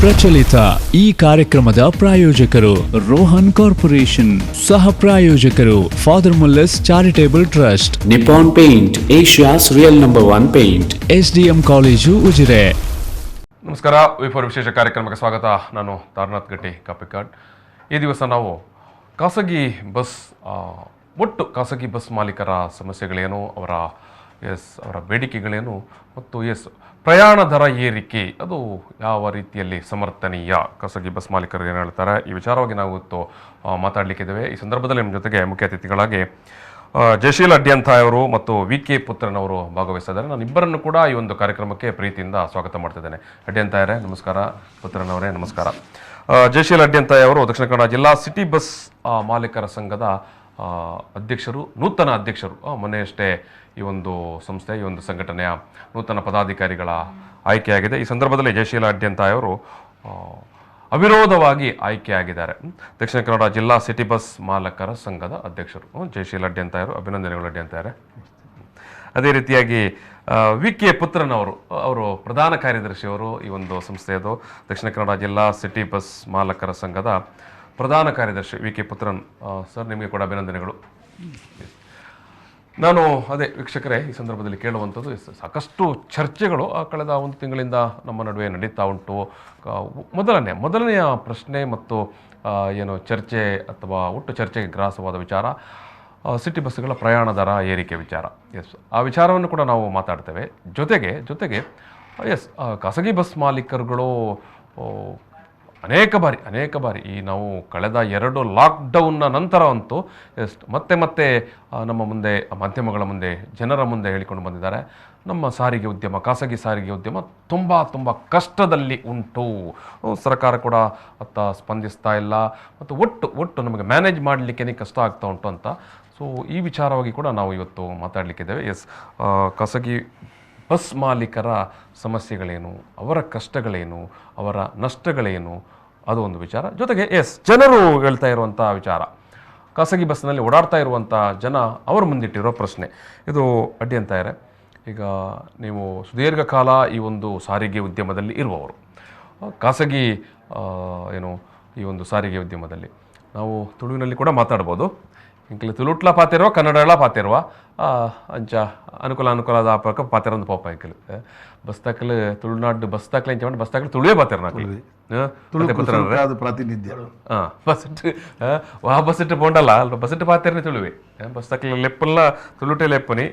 ಪ್ರಚಲಿತ ಈ ಕಾರ್ಯಕ್ರಮದ ಪ್ರಾಯೋಜಕರು ರೋಹನ್ ಕಾರ್ಪೊರೇಷನ್, ಸಹ ಪ್ರಾಯೋಜಕರು Father Muller's Charitable Trust, Nippon Paint, Asia's real number one paint. SDM college, Ujire. ನಮಸ್ಕಾರ, ವಿ ಫೋರ್ ವಿಶೇಷ ಕಾರ್ಯಕ್ರಮಕ್ಕೆ ಸ್ವಾಗತ. ನಾನು ತಾರನಾಥ್ ಗಟ್ಟಿ ಕಾಪಿಕಾಡ್. ಈ ದಿವಸ ನಾವು ಖಾಸಗಿ ಬಸ್ ಒಟ್ಟು ಖಾಸಗಿ ಬಸ್ ಮಾಲೀಕರ ಸಮಸ್ಯೆಗಳೇನು, ಅವರ ಅವರ ಬೇಡಿಕೆಗಳೇನು ಮತ್ತು ಪ್ರಯಾಣ ದರ ಏರಿಕೆ ಅದು ಯಾವ ರೀತಿಯಲ್ಲಿ ಸಮರ್ಥನೀಯ, ಖಾಸಗಿ ಬಸ್ ಮಾಲೀಕರು ಏನು ಹೇಳ್ತಾರೆ, ಈ ವಿಚಾರವಾಗಿ ನಾವು ಇವತ್ತು ಮಾತಾಡಲಿಕ್ಕಿದ್ದೇವೆ. ಈ ಸಂದರ್ಭದಲ್ಲಿ ನಮ್ಮ ಜೊತೆಗೆ ಮುಖ್ಯ ಅತಿಥಿಗಳಾಗಿ ಜಯಶೀಲ್ ಅಡ್ಯಂತಾಯ್ ಅವರು ಮತ್ತು ವಿ ಕೆ ಪುತ್ರನವರು ಭಾಗವಹಿಸಿದ್ದಾರೆ. ನಾನು ಇಬ್ಬರನ್ನು ಕೂಡ ಈ ಒಂದು ಕಾರ್ಯಕ್ರಮಕ್ಕೆ ಪ್ರೀತಿಯಿಂದ ಸ್ವಾಗತ ಮಾಡ್ತಿದ್ದೇನೆ. ಅಡ್ಯಂತಾಯರೇ ನಮಸ್ಕಾರ, ಪುತ್ರನವರೇ ನಮಸ್ಕಾರ. ಜಯಶೀಲ್ ಅಡ್ಯಂತಾಯ್ ಅವರು ದಕ್ಷಿಣ ಕನ್ನಡ ಜಿಲ್ಲಾ ಸಿಟಿ ಬಸ್ ಮಾಲೀಕರ ಸಂಘದ ಅಧ್ಯಕ್ಷರು, ನೂತನ ಅಧ್ಯಕ್ಷರು. ಮೊನ್ನೆಯಷ್ಟೇ ಈ ಒಂದು ಸಂಸ್ಥೆ, ಈ ಒಂದು ಸಂಘಟನೆಯ ನೂತನ ಪದಾಧಿಕಾರಿಗಳ ಆಯ್ಕೆಯಾಗಿದೆ. ಈ ಸಂದರ್ಭದಲ್ಲಿ ಜಯಶೀಲ ಅಡ್ಯಂತಾಯ್ ಅವರು ಅವಿರೋಧವಾಗಿ ಆಯ್ಕೆಯಾಗಿದ್ದಾರೆ. ದಕ್ಷಿಣ ಕನ್ನಡ ಜಿಲ್ಲಾ ಸಿಟಿ ಬಸ್ ಮಾಲಕರ ಸಂಘದ ಅಧ್ಯಕ್ಷರು ಜಯಶೀಲ ಅಡ್ಯಂತಾಯರು, ಅಭಿನಂದನೆಗಳು ಅಡ್ಯಂತಾಯರೇ. ಅದೇ ರೀತಿಯಾಗಿ ವಿ ಕೆ ಪುತ್ರನವರು, ಅವರು ಪ್ರಧಾನ ಕಾರ್ಯದರ್ಶಿಯವರು ಈ ಒಂದು ಸಂಸ್ಥೆಯದು. ದಕ್ಷಿಣ ಕನ್ನಡ ಜಿಲ್ಲಾ ಸಿಟಿ ಬಸ್ ಮಾಲಕರ ಸಂಘದ ಪ್ರಧಾನ ಕಾರ್ಯದರ್ಶಿ ವಿ ಕೆ ಪುತ್ರನ್ ಸರ್, ನಿಮಗೆ ಕೂಡ ಅಭಿನಂದನೆಗಳು. ನಾನು ಅದೇ ವೀಕ್ಷಕರೇ ಈ ಸಂದರ್ಭದಲ್ಲಿ ಕೇಳುವಂಥದ್ದು, ಸಾಕಷ್ಟು ಚರ್ಚೆಗಳು ಕಳೆದ ಒಂದು ತಿಂಗಳಿಂದ ನಮ್ಮ ನಡುವೆ ನಡೀತಾ ಉಂಟು. ಮೊದಲನೆಯ ಪ್ರಶ್ನೆ ಮತ್ತು ಏನು ಚರ್ಚೆ ಅಥವಾ ಒಟ್ಟು ಚರ್ಚೆಗೆ ಗ್ರಾಸವಾದ ವಿಚಾರ ಸಿಟಿ ಬಸ್ಸುಗಳ ಪ್ರಯಾಣ ದರ ಏರಿಕೆ ವಿಚಾರ. ಆ ವಿಚಾರವನ್ನು ಕೂಡ ನಾವು ಮಾತಾಡ್ತೇವೆ. ಜೊತೆಗೆ ಜೊತೆಗೆ ಖಾಸಗಿ ಬಸ್ ಮಾಲೀಕರುಗಳು ಅನೇಕ ಬಾರಿ ಈ ನಾವು ಕಳೆದ 2 ಲಾಕ್ಡೌನ್ನ ನಂತರ ಅಂತೂ ಮತ್ತೆ ಮತ್ತೆ ನಮ್ಮ ಮುಂದೆ, ಮಾಧ್ಯಮಗಳ ಮುಂದೆ, ಜನರ ಮುಂದೆ ಹೇಳಿಕೊಂಡು ಬಂದಿದ್ದಾರೆ, ನಮ್ಮ ಸಾರಿಗೆ ಉದ್ಯಮ, ಖಾಸಗಿ ಸಾರಿಗೆ ಉದ್ಯಮ ತುಂಬ ತುಂಬ ಕಷ್ಟದಲ್ಲಿ ಉಂಟು, ಸರ್ಕಾರ ಕೂಡ ಅತ್ತ ಸ್ಪಂದಿಸ್ತಾ ಇಲ್ಲ ಮತ್ತು ಒಟ್ಟು ಒಟ್ಟು ನಮಗೆ ಮ್ಯಾನೇಜ್ ಮಾಡಲಿಕ್ಕೇ ಕಷ್ಟ ಆಗ್ತಾ ಉಂಟು ಅಂತ. ಸೊ ಈ ವಿಚಾರವಾಗಿ ಕೂಡ ನಾವು ಇವತ್ತು ಮಾತಾಡಲಿಕ್ಕಿದ್ದೇವೆ. ಖಾಸಗಿ ಬಸ್ ಮಾಲೀಕರ ಸಮಸ್ಯೆಗಳೇನು, ಅವರ ಕಷ್ಟಗಳೇನು, ಅವರ ನಷ್ಟಗಳೇನು, ಅದು ಒಂದು ವಿಚಾರ. ಜೊತೆಗೆ ಜನರು ಹೇಳ್ತಾ ಇರುವಂಥ ವಿಚಾರ, ಖಾಸಗಿ ಬಸ್ಸಿನಲ್ಲಿ ಓಡಾಡ್ತಾ ಇರುವಂಥ ಜನ ಅವರು ಮುಂದಿಟ್ಟಿರೋ ಪ್ರಶ್ನೆ ಇದು. ಅಡ್ಡಿ ಅಂತಾರೆ, ಈಗ ನೀವು ಸುದೀರ್ಘ ಕಾಲ ಈ ಒಂದು ಸಾರಿಗೆ ಉದ್ಯಮದಲ್ಲಿ ಇರುವವರು, ಖಾಸಗಿ ಏನು ಈ ಒಂದು ಸಾರಿಗೆ ಉದ್ಯಮದಲ್ಲಿ ನಾವು ತುಳುವಿನಲ್ಲಿ ಕೂಡ ಮಾತಾಡ್ಬೋದು. ಇಂಕ್ಲೆ ತುಳುಟ್ಲ ಪಾತಿರುವ, ಕನ್ನಡಲ ಪಾತಿರುವ, ಅಂಚ ಅನುಕೂಲ ಅನುಕೂಲದ ಆಪಕ ಪಾತಿರಂದು ಪೋಪ. ಇಂಕಲ್ ಬಸ್ ತಾಕಲು ತುಳುನಾಡು ಬಸ್ ತಾಕಲೆ ಇಂಚ ಬಸ್ ತಾಕಲು ತುಳುವೇ ಪಾತಿರ ನಾಕಲು ಪ್ರಾತಿನಿಧ್ಯ. ಹಾಂ, ಬಸ್ಸಿಟ್ಟು ವಾ ಬಸ್ಸಿಟ್ಟು ಪೋಂಡಲ್ಲ ಅಲ್ಪ ಬಸ್ಸಿಟ್ಟು ಪಾತಿರನೆ ತುಳುವೆ, ಬಸ್ ತಾಕಲೆ ಲೆಪ್ಪಲ್ಲ ತುಳುಟೆ ಲೆಪ್ಪನಿ,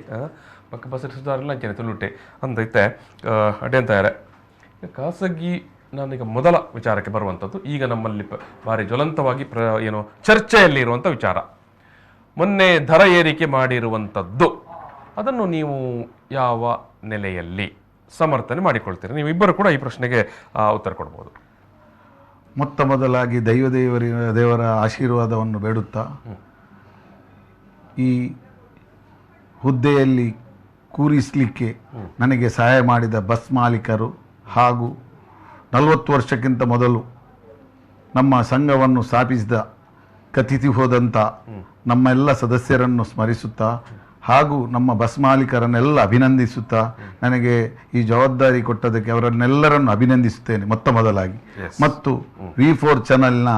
ಪಕ್ಕ ಬಸ್ಸಿಟ್ಟು ಸುಧಾರಲ್ಲ ಅಂಚನೆ ತುಳುಟೆ ಅಂತೈತೆ. ಅಡ್ಡೆ ಅಂತಾರೆ ಖಾಸಗಿ. ನಾನೀಗ ಮೊದಲ ವಿಚಾರಕ್ಕೆ ಬರುವಂಥದ್ದು, ಈಗ ನಮ್ಮಲ್ಲಿ ಭಾರಿ ಜ್ವಲಂತವಾಗಿ ಏನು ಚರ್ಚೆಯಲ್ಲಿ ಇರುವಂಥ ವಿಚಾರ, ಮೊನ್ನೆ ದರ ಏರಿಕೆ ಮಾಡಿರುವಂಥದ್ದು, ಅದನ್ನು ನೀವು ಯಾವ ನೆಲೆಯಲ್ಲಿ ಸಮರ್ಥನೆ ಮಾಡಿಕೊಳ್ತೀರಿ? ನೀವು ಇಬ್ಬರು ಕೂಡ ಈ ಪ್ರಶ್ನೆಗೆ ಉತ್ತರ ಕೊಡ್ಬೋದು. ಮೊತ್ತ ಮೊದಲಾಗಿ ದೈವ ದೇವರ ಆಶೀರ್ವಾದವನ್ನು ಬೇಡುತ್ತಾ ಈ ಹುದ್ದೆಯಲ್ಲಿ ಕೂರಿಸಲಿಕ್ಕೆ ನನಗೆ ಸಹಾಯ ಮಾಡಿದ ಬಸ್ ಮಾಲೀಕರು ಹಾಗೂ 40 ವರ್ಷಕ್ಕಿಂತ ಮೊದಲು ನಮ್ಮ ಸಂಘವನ್ನು ಸ್ಥಾಪಿಸಿದ ಕಥಿತಿ ಹೋದಂಥ ನಮ್ಮೆಲ್ಲ ಸದಸ್ಯರನ್ನು ಸ್ಮರಿಸುತ್ತಾ ಹಾಗೂ ನಮ್ಮ ಬಸ್ ಮಾಲೀಕರನ್ನೆಲ್ಲ ಅಭಿನಂದಿಸುತ್ತಾ ನನಗೆ ಈ ಜವಾಬ್ದಾರಿ ಕೊಟ್ಟದಕ್ಕೆ ಅವರನ್ನೆಲ್ಲರನ್ನು ಅಭಿನಂದಿಸುತ್ತೇನೆ ಮೊತ್ತ ಮೊದಲಾಗಿ. ಮತ್ತು ವಿ4 ಚಾನಲ್ನ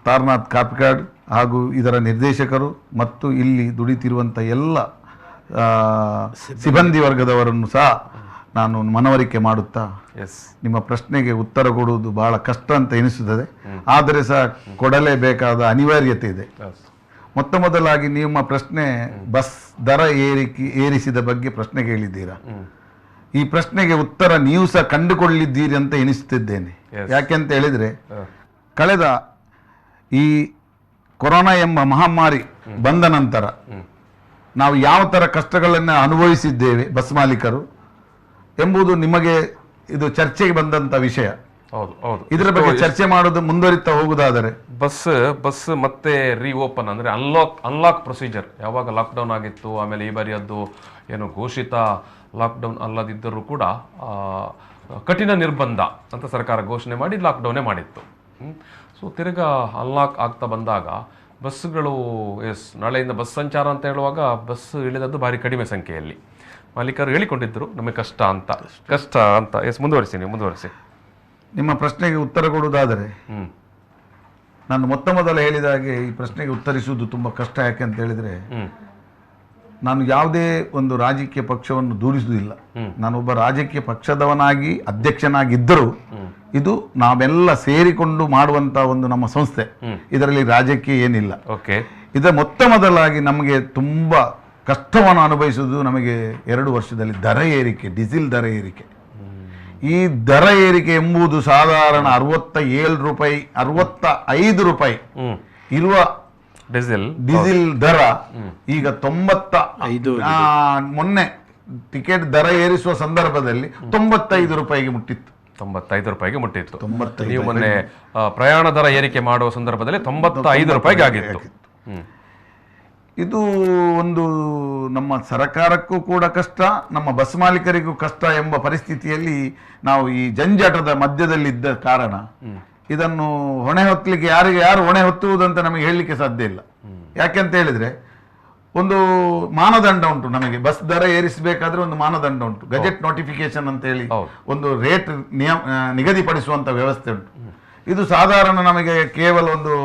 ತಾರನಾಥ್ ಕಾಪಿಕಾಡ್ ಹಾಗೂ ಇದರ ನಿರ್ದೇಶಕರು ಮತ್ತು ಇಲ್ಲಿ ದುಡಿತಿರುವಂಥ ಎಲ್ಲ ಸಿಬ್ಬಂದಿ ವರ್ಗದವರನ್ನು ಸಹ ನಾನು ಮನವರಿಕೆ ಮಾಡುತ್ತಾ ನಿಮ್ಮ ಪ್ರಶ್ನೆಗೆ ಉತ್ತರ ಕೊಡುವುದು ಬಹಳ ಕಷ್ಟ ಅಂತ ಎನಿಸುತ್ತದೆ, ಆದರೆ ಸಹ ಕೊಡಲೇಬೇಕಾದ ಅನಿವಾರ್ಯತೆ ಇದೆ. ಮೊತ್ತ ಮೊದಲಾಗಿ ನಿಮ್ಮ ಪ್ರಶ್ನೆ ಬಸ್ ದರ ಏರಿಸಿದ ಬಗ್ಗೆ ಪ್ರಶ್ನೆ ಕೇಳಿದ್ದೀರಾ. ಈ ಪ್ರಶ್ನೆಗೆ ಉತ್ತರ ನೀವು ಸಹ ಕಂಡುಕೊಳ್ಳಿದ್ದೀರಿ ಅಂತ ಎನಿಸುತ್ತಿದ್ದೇನೆ. ಯಾಕೆಂತ ಹೇಳಿದರೆ, ಕಳೆದ ಈ ಕೊರೋನಾ ಎಂಬ ಮಹಾಮಾರಿ ಬಂದ ನಂತರ ನಾವು ಯಾವ ಥರ ಕಷ್ಟಗಳನ್ನು ಅನುಭವಿಸಿದ್ದೇವೆ ಬಸ್ ಮಾಲೀಕರು ಎಂಬುದು ನಿಮಗೆ ಇದು ಚರ್ಚೆಗೆ ಬಂದಂತ ವಿಷಯ. ಹೌದು ಹೌದು, ಇದರ ಬಗ್ಗೆ ಚರ್ಚೆ ಮಾಡೋದು ಮುಂದುವರಿತಾ ಹೋಗುವುದಾದರೆ ಬಸ್ ಮತ್ತೆ ರೀಓಪನ್ ಅಂದರೆ ಅನ್ಲಾಕ್ ಪ್ರೊಸೀಜರ್, ಯಾವಾಗ ಲಾಕ್ಡೌನ್ ಆಗಿತ್ತು, ಆಮೇಲೆ ಈ ಬಾರಿ ಅದು ಏನು ಘೋಷಿತ ಲಾಕ್ಡೌನ್ ಅಲ್ಲದಿದ್ದರೂ ಕೂಡ ಕಠಿಣ ನಿರ್ಬಂಧ ಅಂತ ಸರ್ಕಾರ ಘೋಷಣೆ ಮಾಡಿ ಲಾಕ್ಡೌನೇ ಮಾಡಿತ್ತು. ಸೊ ತಿರ್ಗಾ ಅನ್ಲಾಕ್ ಆಗ್ತಾ ಬಂದಾಗ ಬಸ್ಸುಗಳು ನಾಳೆಯಿಂದ ಬಸ್ ಸಂಚಾರ ಅಂತ ಹೇಳುವಾಗ ಬಸ್ ಇಳಿದದ್ದು ಭಾರಿ ಕಡಿಮೆ ಸಂಖ್ಯೆಯಲ್ಲಿ. ಮಾಲೀಕರು ಹೇಳಿಕೊಂಡಿದ್ದರು ನಮಗೆ ಕಷ್ಟ ಅಂತ, ಕಷ್ಟ ಅಂತ. ಮುಂದುವರಿಸಿ, ನೀವು ಮುಂದುವರಿಸಿ. ನಿಮ್ಮ ಪ್ರಶ್ನೆಗೆ ಉತ್ತರ ಕೊಡುವುದಾದರೆ ನಾನು ಮೊತ್ತ ಮೊದಲು ಹೇಳಿದ ಹಾಗೆ ಈ ಪ್ರಶ್ನೆಗೆ ಉತ್ತರಿಸುವುದು ತುಂಬ ಕಷ್ಟ. ಯಾಕೆ ಅಂತ ಹೇಳಿದರೆ ನಾನು ಯಾವುದೇ ಒಂದು ರಾಜಕೀಯ ಪಕ್ಷವನ್ನು ದೂರಿಸುವುದಿಲ್ಲ. ನಾನೊಬ್ಬ ರಾಜಕೀಯ ಪಕ್ಷದವನಾಗಿ ಅಧ್ಯಕ್ಷನಾಗಿದ್ದರೂ ಇದು ನಾವೆಲ್ಲ ಸೇರಿಕೊಂಡು ಮಾಡುವಂಥ ಒಂದು ನಮ್ಮ ಸಂಸ್ಥೆ, ಇದರಲ್ಲಿ ರಾಜಕೀಯ ಏನಿಲ್ಲ. ಇದರ ಮೊತ್ತ ಮೊದಲಾಗಿ ನಮಗೆ ತುಂಬ ಕಷ್ಟವನ್ನು ಅನುಭವಿಸುವುದು ನಮಗೆ 2 ವರ್ಷದಲ್ಲಿ ದರ ಏರಿಕೆ, ಡೀಸೆಲ್ ದರ ಏರಿಕೆ. ಈ ದರ ಏರಿಕೆ ಎಂಬುದು ಸಾಧಾರಣ 67 ರೂಪಾಯಿ 65 ರೂಪಾಯಿ ಇರುವ ಡೀಸೆಲ್ ದರ ಈಗ 95, ಮೊನ್ನೆ ಟಿಕೆಟ್ ದರ ಏರಿಸುವ ಸಂದರ್ಭದಲ್ಲಿ 95 ರೂಪಾಯಿಗೆ ಮುಟ್ಟಿತ್ತು. 95 ರೂಪಾಯಿಗೆ ಮುಟ್ಟಿತ್ತು. ನೀವು ಮೊನ್ನೆ ಪ್ರಯಾಣ ದರ ಏರಿಕೆ ಮಾಡುವ ಸಂದರ್ಭದಲ್ಲಿ 95 ರೂಪಾಯಿಗೆ ಆಗಿತ್ತು. ಇದು ಒಂದು ನಮ್ಮ ಸರ್ಕಾರಕ್ಕೂ ಕೂಡ ಕಷ್ಟ, ನಮ್ಮ ಬಸ್ ಮಾಲೀಕರಿಗೂ ಕಷ್ಟ ಎಂಬ ಪರಿಸ್ಥಿತಿಯಲ್ಲಿ ನಾವು ಈ ಜಂಜಾಟದ ಮಧ್ಯದಲ್ಲಿದ್ದ ಕಾರಣ ಇದನ್ನು ಹೊಣೆ ಹೊತ್ತಲಿಕ್ಕೆ ಯಾರಿಗೆ ಯಾರು ಹೊಣೆ ಹೊತ್ತುವುದಂತ ನಮಗೆ ಹೇಳಲಿಕ್ಕೆ ಸಾಧ್ಯ ಇಲ್ಲ. ಯಾಕೆಂತ ಹೇಳಿದರೆ ಒಂದು ಮಾನದಂಡ ಉಂಟು ನಮಗೆ, ಬಸ್ ದರ ಏರಿಸಬೇಕಾದ್ರೆ ಒಂದು ಮಾನದಂಡ ಉಂಟು, ಗಜೆಟ್ ನೋಟಿಫಿಕೇಶನ್ ಅಂತ ಹೇಳಿ ಒಂದು ರೇಟ್ ನಿಯಮ ನಿಗದಿಪಡಿಸುವಂಥ ವ್ಯವಸ್ಥೆ ಉಂಟು. ಇದು ಸಾಧಾರಣ ನಮಗೆ ಕೇವಲ ಒಂದು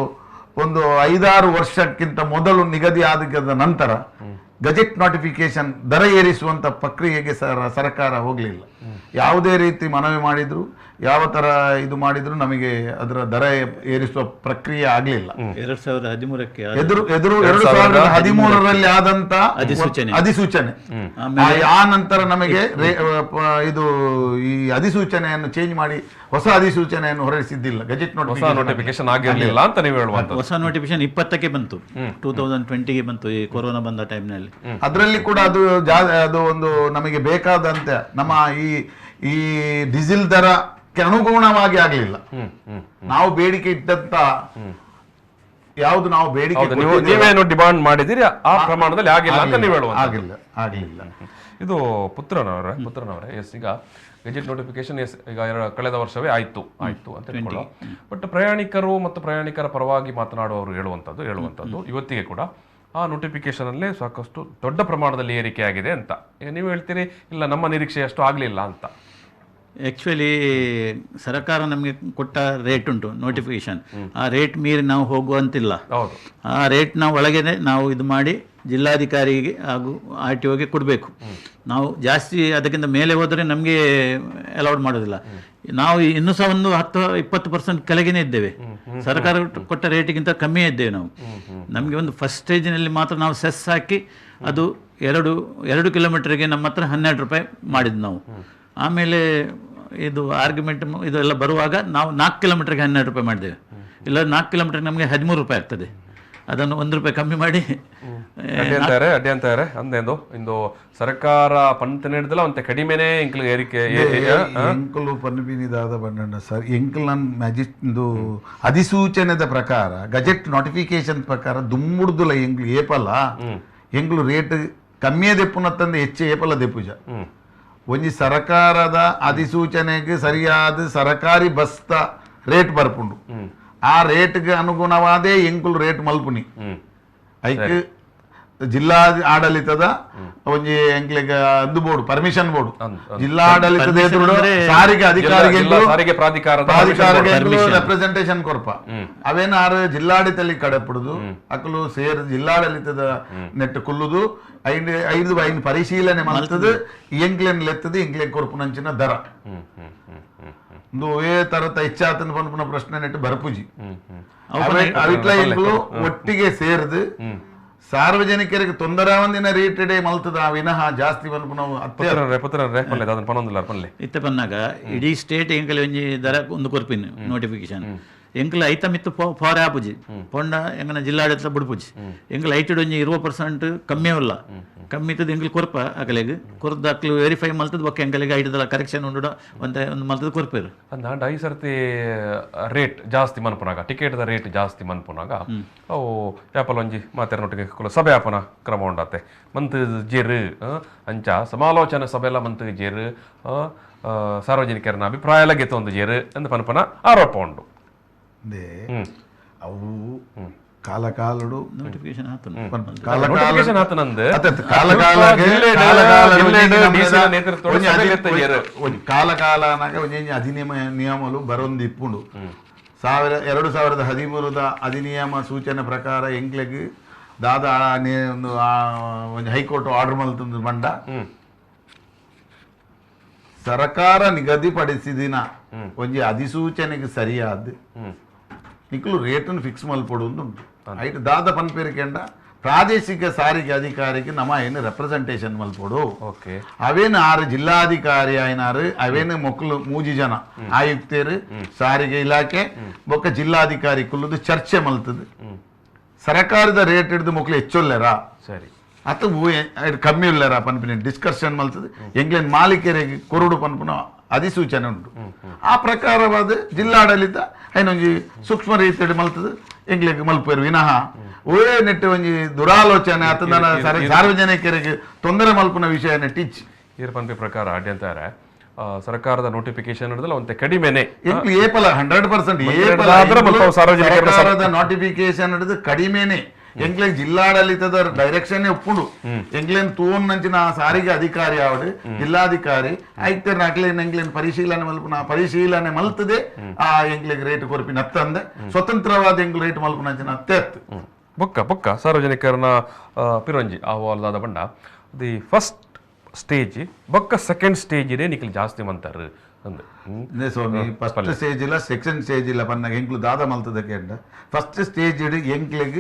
ಒಂದು 5-6 ವರ್ಷಕ್ಕಿಂತ ಮೊದಲು ನಿಗದಿ ಆದ ನಂತರ ಗಜೆಟ್ ನೋಟಿಫಿಕೇಶನ್ ದರ ಏರಿಸುವಂಥ ಪ್ರಕ್ರಿಯೆಗೆ ಸರ್ಕಾರ ಹೋಗಲಿಲ್ಲ. ಯಾವುದೇ ರೀತಿ ಮನವಿ ಮಾಡಿದ್ರು, ಯಾವ ಥರ ಇದು ಮಾಡಿದ್ರು ನಮಗೆ ಅದರ ದರ ಏರಿಸುವ ಪ್ರಕ್ರಿಯೆ ಆಗಲಿಲ್ಲ. 2013 ಎದುರು 2013 ಆದಂತ ಅಧಿಸೂಚನೆ, ಆ ನಂತರ ನಮಗೆ ಇದು ಈ ಅಧಿಸೂಚನೆಯನ್ನು ಚೇಂಜ್ ಮಾಡಿ ಹೊಸ ಅಧಿಸೂಚನೆಯನ್ನು ಹೊರಡಿಸಿದ್ದಿಲ್ಲ, ಗೆಜೆಟ್ ನೋಟಿಫಿಕೇಶನ್ ಆಗಿರಲಿಲ್ಲ ಅಂತ ನೀವು ಹೇಳುವಂತ ಹೊಸ ನೋಟಿಫಿಕೇಶನ್ 20ಕ್ಕೆ ಬಂತು, 2020ಗೆ ಬಂತು, ಈ ಕೊರೋನಾ ಬಂದ ಟೈಮ್ನಲ್ಲಿ. ಅದರಲ್ಲಿ ಕೂಡ ಅದು ಅದು ಒಂದು ನಮಗೆ ಬೇಕಾದಂತೆ ನಮ್ಮ ಈ ಈ ಡೀಸೆಲ್ ದರಕ್ಕೆ ಅನುಗುಣವಾಗಿ ಆಗಲಿಲ್ಲ. ನಾವು ಬೇಡಿಕೆ ಇಟ್ಟಂತ ಯಾವುದು ನಾವು ಬೇಡಿಕೆ ನೀವೇನು ಡಿಮಾಂಡ್ ಮಾಡಿದಿರಿ ಆ ಪ್ರಮಾಣದಲ್ಲಿ ಆಗಿಲ್ಲ ಅಂತ ನೀವು ಹೇಳುವ ಆಗಿಲ್ಲ ಆಗಲಿಲ್ಲ. ಇದು ಪುತ್ರನವರೇ ಎಸ್, ಈಗ gazette notification S ಈಗ ಕಳೆದ ವರ್ಷವೇ ಆಯ್ತು ಆಯ್ತು ಅಂತ ಹೇಳ್ಕೊಳ್ಳೋ, ಬಟ್ ಪ್ರಯಾಣಿಕರು ಮತ್ತು ಪ್ರಯಾಣಿಕರ ಪರವಾಗಿ ಮಾತನಾಡುವವರು ಹೇಳುವಂಥದ್ದು ಇವತ್ತಿಗೆ ಕೂಡ ಆ ನೋಟಿಫಿಕೇಶನಲ್ಲೇ ಸಾಕಷ್ಟು ದೊಡ್ಡ ಪ್ರಮಾಣದಲ್ಲಿ ಏರಿಕೆ ಆಗಿದೆ ಅಂತ ಈಗ ನೀವು ಹೇಳ್ತೀರಿ, ಇಲ್ಲ ನಮ್ಮ ನಿರೀಕ್ಷೆ ಅಷ್ಟು ಆಗಲಿಲ್ಲ ಅಂತ. ಆ್ಯಕ್ಚುಲಿ ಸರ್ಕಾರ ನಮಗೆ ಕೊಟ್ಟ ರೇಟ್ ಉಂಟು ನೋಟಿಫಿಕೇಶನ್, ಆ ರೇಟ್ ಮೀರಿ ನಾವು ಹೋಗುವಂತಿಲ್ಲ. ಆ ರೇಟ್ ನಾವು ಒಳಗೇನೆ ನಾವು ಇದು ಮಾಡಿ ಜಿಲ್ಲಾಧಿಕಾರಿಗೆ ಹಾಗೂ ಆರ್ ಟಿ ಒಗೆ ಕೊಡಬೇಕು. ನಾವು ಜಾಸ್ತಿ ಅದಕ್ಕಿಂತ ಮೇಲೆ ಹೋದರೆ ನಮಗೆ ಅಲೌಡ್ ಮಾಡೋದಿಲ್ಲ. ನಾವು ಇನ್ನೂ ಸಹ ಒಂದು 10-20% ಕೆಳಗೇನೆ ಇದ್ದೇವೆ, ಸರ್ಕಾರ ಕೊಟ್ಟ ರೇಟಿಗಿಂತ ಕಮ್ಮಿಯೇ ಇದ್ದೇವೆ ನಾವು. ನಮಗೆ ಒಂದು ಫಸ್ಟ್ ಸ್ಟೇಜಿನಲ್ಲಿ ಮಾತ್ರ ನಾವು ಸೆಸ್ ಹಾಕಿ ಅದು 2 ಕಿಲೋಮೀಟರ್ಗೆ ನಮ್ಮ ಹತ್ರ 12 ರೂಪಾಯಿ ಮಾಡಿದ್ದು ನಾವು. ಆಮೇಲೆ ಇದು ಆರ್ಗ್ಯುಮೆಂಟ್ ಇದೆಲ್ಲ ಬರುವಾಗ ನಾವು 4 ಕಿಲೋಮೀಟರ್ಗೆ 12 ರೂಪಾಯಿ ಮಾಡಿದ್ದೇವೆ. ಇಲ್ಲ 4 ಕಿಲೋಮೀಟರ್ಗೆ ನಮಗೆ 13 ರೂಪಾಯಿ ಆಗ್ತದೆ, ಅದನ್ನು 1 ರೂಪಾಯಿ ಕಮ್ಮಿ ಮಾಡಿ. ಅಡ್ಡಿ ಅಂತಾರೆ ಅಂದೇಂದು ಇಂದು ಸರ್ಕಾರ ಪಂತ ನೀಡಿದಲ್ಲ ಅಂತೆ ಕಡಿಮೆನೇ ಎಂಕ್ಲು ಏರಿಕೆ ಎಂಕಲು ಪನ್ಪಿನಿದಾದ ಬಣ್ಣ ಸರ್ ಎಂಕಲ್ ನನ್ನ ಮ್ಯಾಜಿಸ್ಟ್ ಅಧಿಸೂಚನೆದ ಪ್ರಕಾರ ಗಜೆಟ್ ನೋಟಿಫಿಕೇಶನ್ ಪ್ರಕಾರ ದುಮ್ಮುಡ್ದುಲ ಎಂಕ್ಲು ಏಪಲ್ಲ ಎಂಕ್ಲು ರೇಟ್ ಕಮ್ಮಿಯೇ ದೆಪ್ಪುನತ್ತಂದು ಹೆಚ್ಚು ಏಪಲ್ಲ ದೆಪ್ಪುಜ. ಒಂಜಿ ಸರಕಾರದ ಅಧಿಸೂಚನೆಗೆ ಸರಿಯಾದ ಸರಕಾರಿ ಬಸ್ತ ರೇಟ್ ಬರ್ಪುಂಡು, ಆ ರೇಟ್ಗೆ ಅನುಗುಣವಾದೇ ಎಂಕುಲು ರೇಟ್ ಮಲ್ಪುನಿ. ಐಕ್ ಜಿಲ್ಲಾ ಆಡಳಿತದ ಒಂಜಿ ಎಂಕ್ಲೆಗ್ ಅದು board permission board ಜಿಲ್ಲಾಡಳಿತದ ಎದುರು ಸಾರಿಗೆ ಅಧಿಕಾರಿಗೆ ಸಾರಿಗೆ ಪ್ರಾಧಿಕಾರಕ್ಕೆ ರೆಪ್ರೆಸೆಂಟೇಷನ್ ಕೊರ್ಪ ಅವೇನ ಆರು ಜಿಲ್ಲಾಡಳಿತಲ್ಲಿ ಕಡೆಪಡುದು ಅಕಲು ಸೇರ್ ಜಿಲ್ಲಾಡಳಿತದ ನೆಟ್ ಕುಲ್ಲುದು ಐದು ಐದು ಐನ್ ಪರಿಶೀಲನೆ ಮಾಡ್ತದೆ ಎಂಕ್ಲೆನ್ ಲೆತ್ತದು ಎಂಕ್ಲೆನ್ ಕೊರ್ಪುನಂಚಿನ ದರ ಒಂದು ಏ ತರತ ಹೆಚ್ಚಾತನ ಪನ್ಪುನ ಪ್ರಶ್ನೆ ನೆಟ್ಟು ಬರ್ಪುಜಿ ಅವಿಟ್ಲ ಎಂಕ್ಲು ಒಟ್ಟಿಗೆ ಸೇರ್ದು ಸಾರ್ವಜನಿಕರಿಗೆ ತೊಂದರೆ ಒಂದಿನ ರೇಟ್ ಇಡೆ ಮಲ್ತದ ವಿನಃ ಜಾಸ್ತಿ ಇತ್ತೆ ಪನ್ನಾಗ ಇಡೀ ಸ್ಟೇಟ್ ಎಂಕಲ್ ಒಂಜಿ ದರ ಒಂದು ಕೊರ್ಪಿನ್ ನೋಟಿಫಿಕೇಶನ್ ಎಂಕಲ್ ಐತ ಮಿತ್ತು ಫಾರ್ ಆಪುಜಿ ಪೊಂಡ ಎಂಗನ ಜಿಲ್ಲಾಡಳಿತ ಬುಡ್ಪುಜಿ ಎಂಕಲ್ ಐಟೆಡ್ ಒಂಜಿ 20% ಕಮ್ಮಿ ಅಲ್ಲ ಕಮ್ಮಿ ಇತ್ತದ ಎಂಕಲ್ ಕೊರ್ಪ ಅಕಲೆಗ್ ಕೊರ್ದು ಅಕ್ಲು ವೆರಿಫೈ ಮಲ್ತದ ಬೊಕ್ಕ ಎಂಕಲಿಗೆ ಐಟದಲ್ಲ ಕರೆಕ್ಷನ್ ಉಂಡು ಒಂತ ಒಂದು ಮಲ್ತದ ಕೊರ್ಪೇರು ಅಂದಾಂಡ ಈ ಸರ್ತಿ ರೇಟ್ ಜಾಸ್ತಿ ಮನ್ಪುನಾಗ ಟಿಕೆಟ್ದ ರೇಟ್ ಜಾಸ್ತಿ ಮನ್ಪುನಾಗ ಅವು ಯಾಪಲ್ ಒಂಜಿ ಮಾತೆರನೊಟ್ಟಿಗೆ ಸಭೆ ಆಪನ ಕ್ರಮ ಉಂಡಾತೆ ಮಂತ್ ಜೇರು ಅಂಚ ಸಮಾಲೋಚನೆ ಸಭೆ ಎಲ್ಲ ಮಂತ್ ಜೇರು ಸಾರ್ವಜನಿಕರನ್ನ ಅಭಿಪ್ರಾಯ ಎಲ್ಲ ಗೆತ್ತು ಒಂದು ಜೇರು ಅಂತ ಪನ್ಪನ ಆರೋಪ ಉಂಡು. ಅವು ಕಾಲಕಾಲಡು ನೋಟಿಫಿಕೇಶನ್ ಆತನು ನೋಟಿಫಿಕೇಶನ್ ಆತನಂದು ಕಾಲಕಾಲನಾಗ ಒಂಜಿ ಅಧಿನಿಯಮ ನಿಯಮಲು ಬರೊಂದು ಇಪ್ಪುಂಡು. 2013 ಅಧಿನಿಯಮ ಸೂಚನೆ ಪ್ರಕಾರ ಎಂಕ್ಲೆಗ್ ದಾದಾ ಒಂದು ಒಂಜಿ high court order ಮಲ್ತಂದು ಬಂಡ ಸರ್ಕಾರ ನಿಗದಿಪಡಿಸಿದಿನ ಒಂಜಿ ಅಧಿಸೂಚನೆಗೆ ಸರಿಯಾದ ನಿಕ್ಲು ರೇಟನ್ನು ಫಿಕ್ಸ್ ಮಲ್ಪೊಡು ಉಂಟು. ಐಟ್ ದಾದ ಪನ್ಪೇರಿಕೆಂಡ ಪ್ರಾದೇಶಿಕ ಸಾರಿಗೆ ಅಧಿಕಾರಿಗೆ ನಮ ಏನು ರೆಪ್ರೆಸೆಂಟೇಷನ್ ಮಲ್ಪೊಡು. ಅವೇನು ಆರು ಜಿಲ್ಲಾಧಿಕಾರಿ అయినారు, ಅವೇನು ಮೊಕ್ಕಲು ಮೂಜಿ ಜನ ಆಯುಕ್ತರು ಸಾರಿಗೆ ಇಲಾಖೆ ಬೊಕ್ಕ ಜಿಲ್ಲಾಧಿಕಾರಿ ಕುಲ್ಲದು ಚರ್ಚೆ ಮಲ್ತದು. ಸರ್ಕಾರದ ರೇಟ್ ಹಿಡಿದು ಮೊಕ್ಕಲು ಹೆಚ್ಚೊಲ್ಲೆರಾ ಸರಿ ಅತ ಕಮ್ಮಿ ಉಲ್ಲೆರಾ ಪನ್ಪಿನ ಡಿಸ್ಕಷನ್ ಮಲ್ತದು. ಎಂಗ್ಲೇನ್ ಮಾಲೀಕರಿಗೆ ಕೊರಡು ಪನ್ಪಿನ ಅಧಿಸೂಚನೆ ಉಂಟು. ಆ ಪ್ರಕಾರವಾದ ಜಿಲ್ಲಾಡಳಿತ ಐನೊಂಜಿ ಸೂಕ್ಷ್ಮ ರೀತಿಯಲ್ಲಿ ಮಲ್ತದು ಎಂಗ್ಲಿಗೆ ಮಲ್ಪೇರು ವಿನಃ ಓಯೇ ನೆಟ್ಟು ಒಂಜಿ ದುರಾಲೋಚನೆ ಅತನ ಸಾರ್ವಜನಿಕರಿಗೆ ತೊಂದರೆ ಮಲ್ಪುನ ವಿಷಯ ನೆಟ್ಟಿಚ್ಚಿ. ಈರ್ ಪನ್ಪಿ ಪ್ರಕಾರ ಅಡ್ಡಿ ಅಂತಾರೆ ಸರ್ಕಾರದ ನೋಟಿಫಿಕೇಶನ್ ಹಿಡಿದಲ್ಲ ಒಂತೆ ಕಡಿಮೆನೆ ಏಪಲ 100% ಸರ್ಕಾರದ ನೋಟಿಫಿಕೇಶನ್ ಹಿಡಿದು ಕಡಿಮೆನೆ. ಎಂಗ್ಲೇನ್ ಜಿಲ್ಲಾಡಳಿತದ ಡೈರೆಕ್ಷನ್ ಒಪ್ಪುಂಡು. ಎಂಗ್ಲೇನ್ ತೂನ್ ನಂಚಿನ ಸಾರಿಗೆ ಅಧಿಕಾರಿ ಆವಡು ಜಿಲ್ಲಾಧಿಕಾರಿ ಆಯ್ತೇರ್ ಅಕ್ಲೇನ್ ಎಂಗ್ಲೇನ್ ಪರಿಶೀಲನೆ ಮಲ್ಪುನ ಪರಿಶೀಲನೆ ಮಲ್ತದೆ ಆ ಎಂಗ್ಲಿಗೆ ರೇಟ್ ಕೊರ್ಪಿನ ಅತ್ತಂದೆ ಸ್ವತಂತ್ರವಾದ ಎಂಗ್ಲು ರೇಟ್ ಮಲ್ಪುನಂಚಿನ ಅತ್ತೆ ಅತ್ತು. ಬೊಕ್ಕ ಬೊಕ್ಕ ಸಾರ್ವಜನಿಕರನ್ನ ಪಿರೊಂಜಿ ಅಹವಾಲಾದ ಬಂಡ the first stage ಬೊಕ್ಕ ಸೆಕೆಂಡ್ ಸ್ಟೇಜ್ ಇದೆ ನಿಖಲ್ ಜಾಸ್ತಿ ಮಂತಾರೆ ಅಂದು. ಸ್ವಾಮಿ ಫಸ್ಟ್ ಸ್ಟೇಜ್ ಇಲ್ಲ ಸೆಕೆಂಡ್ ಸ್ಟೇಜ್ ಇಲ್ಲ ಪನ್ನಾಗ ಎಂಕ್ಲು ದಾದ ಮಲ್ತದಕ್ಕೆ ಫಸ್ಟ್ ಸ್ಟೇಜ್ ಇಡು ಎಂಕ್ಲೆಗ್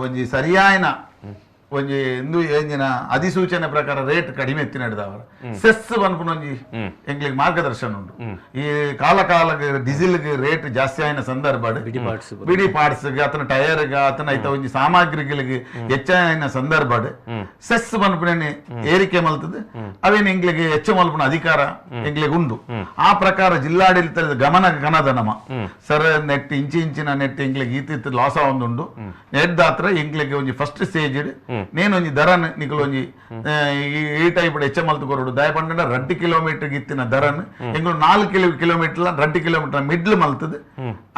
ಒಂಜಿ ಸರಿಯಾಯನ ಒಂಜಿ ಇಂದು ಎಂಜಿನ ಅಧಿಸೂಚನೆ ಪ್ರಕಾರ ರೇಟ್ ಕಡಿಮೆ ಎತ್ತಿ ನಡೆದವರ ಸೆಸ್ ಪನ್ಪುನ ಒಂಜಿ ಎಂಕ್ಲೆಗ್ ಮಾರ್ಗದರ್ಶನ ಉಂಟು. ಈ ಕಾಲ ಕಾಲಕ್ಕೆ ಡೀಸೆಲ್ಗೆ ರೇಟ್ ಜಾಸ್ತಿ ಆಯಿನ ಸಂದರ್ಭ ಬಿಡಿ ಪಾರ್ಟ್ಸ್ ಆತನ ಟೈರ್ಗೆ ಆತನ ಐತ ಒಂಜಿ ಸಾಮಗ್ರಿಗಳಿಗೆ ಹೆಚ್ಚಾಯಿನ ಸಂದರ್ಭ ಸೆಸ್ ಪನ್ಪುನ ಏರಿಕೆ ಮಲ್ತದೆ. ಅವೇನು ಎಂಕ್ಲೆಗ್ ಹೆಚ್ಚು ಮಲ್ಪುನ ಅಧಿಕಾರ ಎಂಕ್ಲೆಗ್ ಉಂಟು. ಆ ಪ್ರಕಾರ ಜಿಲ್ಲಾಡಳಿತದ ಗಮನ ಕನದ ನಮ್ಮ ಸರ್ ನೆಟ್ ಇಂಚಿ ಇಂಚಿನ ನೆಟ್ ಎಂಕ್ಲೆಗ್ ಈತ ಲಾಸ್ ಆವೊಂದುಂಡು ನೆಟ್ ದಾತ್ರ ಎಂಕ್ಲೆಗ್ ಒಂಜಿ ಫಸ್ಟ್ ಸ್ಟೇಜ್ ನೇನೊಂಜಿ ದರ ನಿಕಲು ಒಂಜಿ ಈ ಟೈಪ್ ಹೆಚ್ಚ ಮಲ್ತು ಕೊರಡು ದಯ ಪಂಡ 2 ಕಿಲೋಮೀಟರ್ ಇತ್ತಿನ ದರನ್ ಎಂಗಳು 4 kilometre 2 kilometre middle ಮಲ್ತದೆ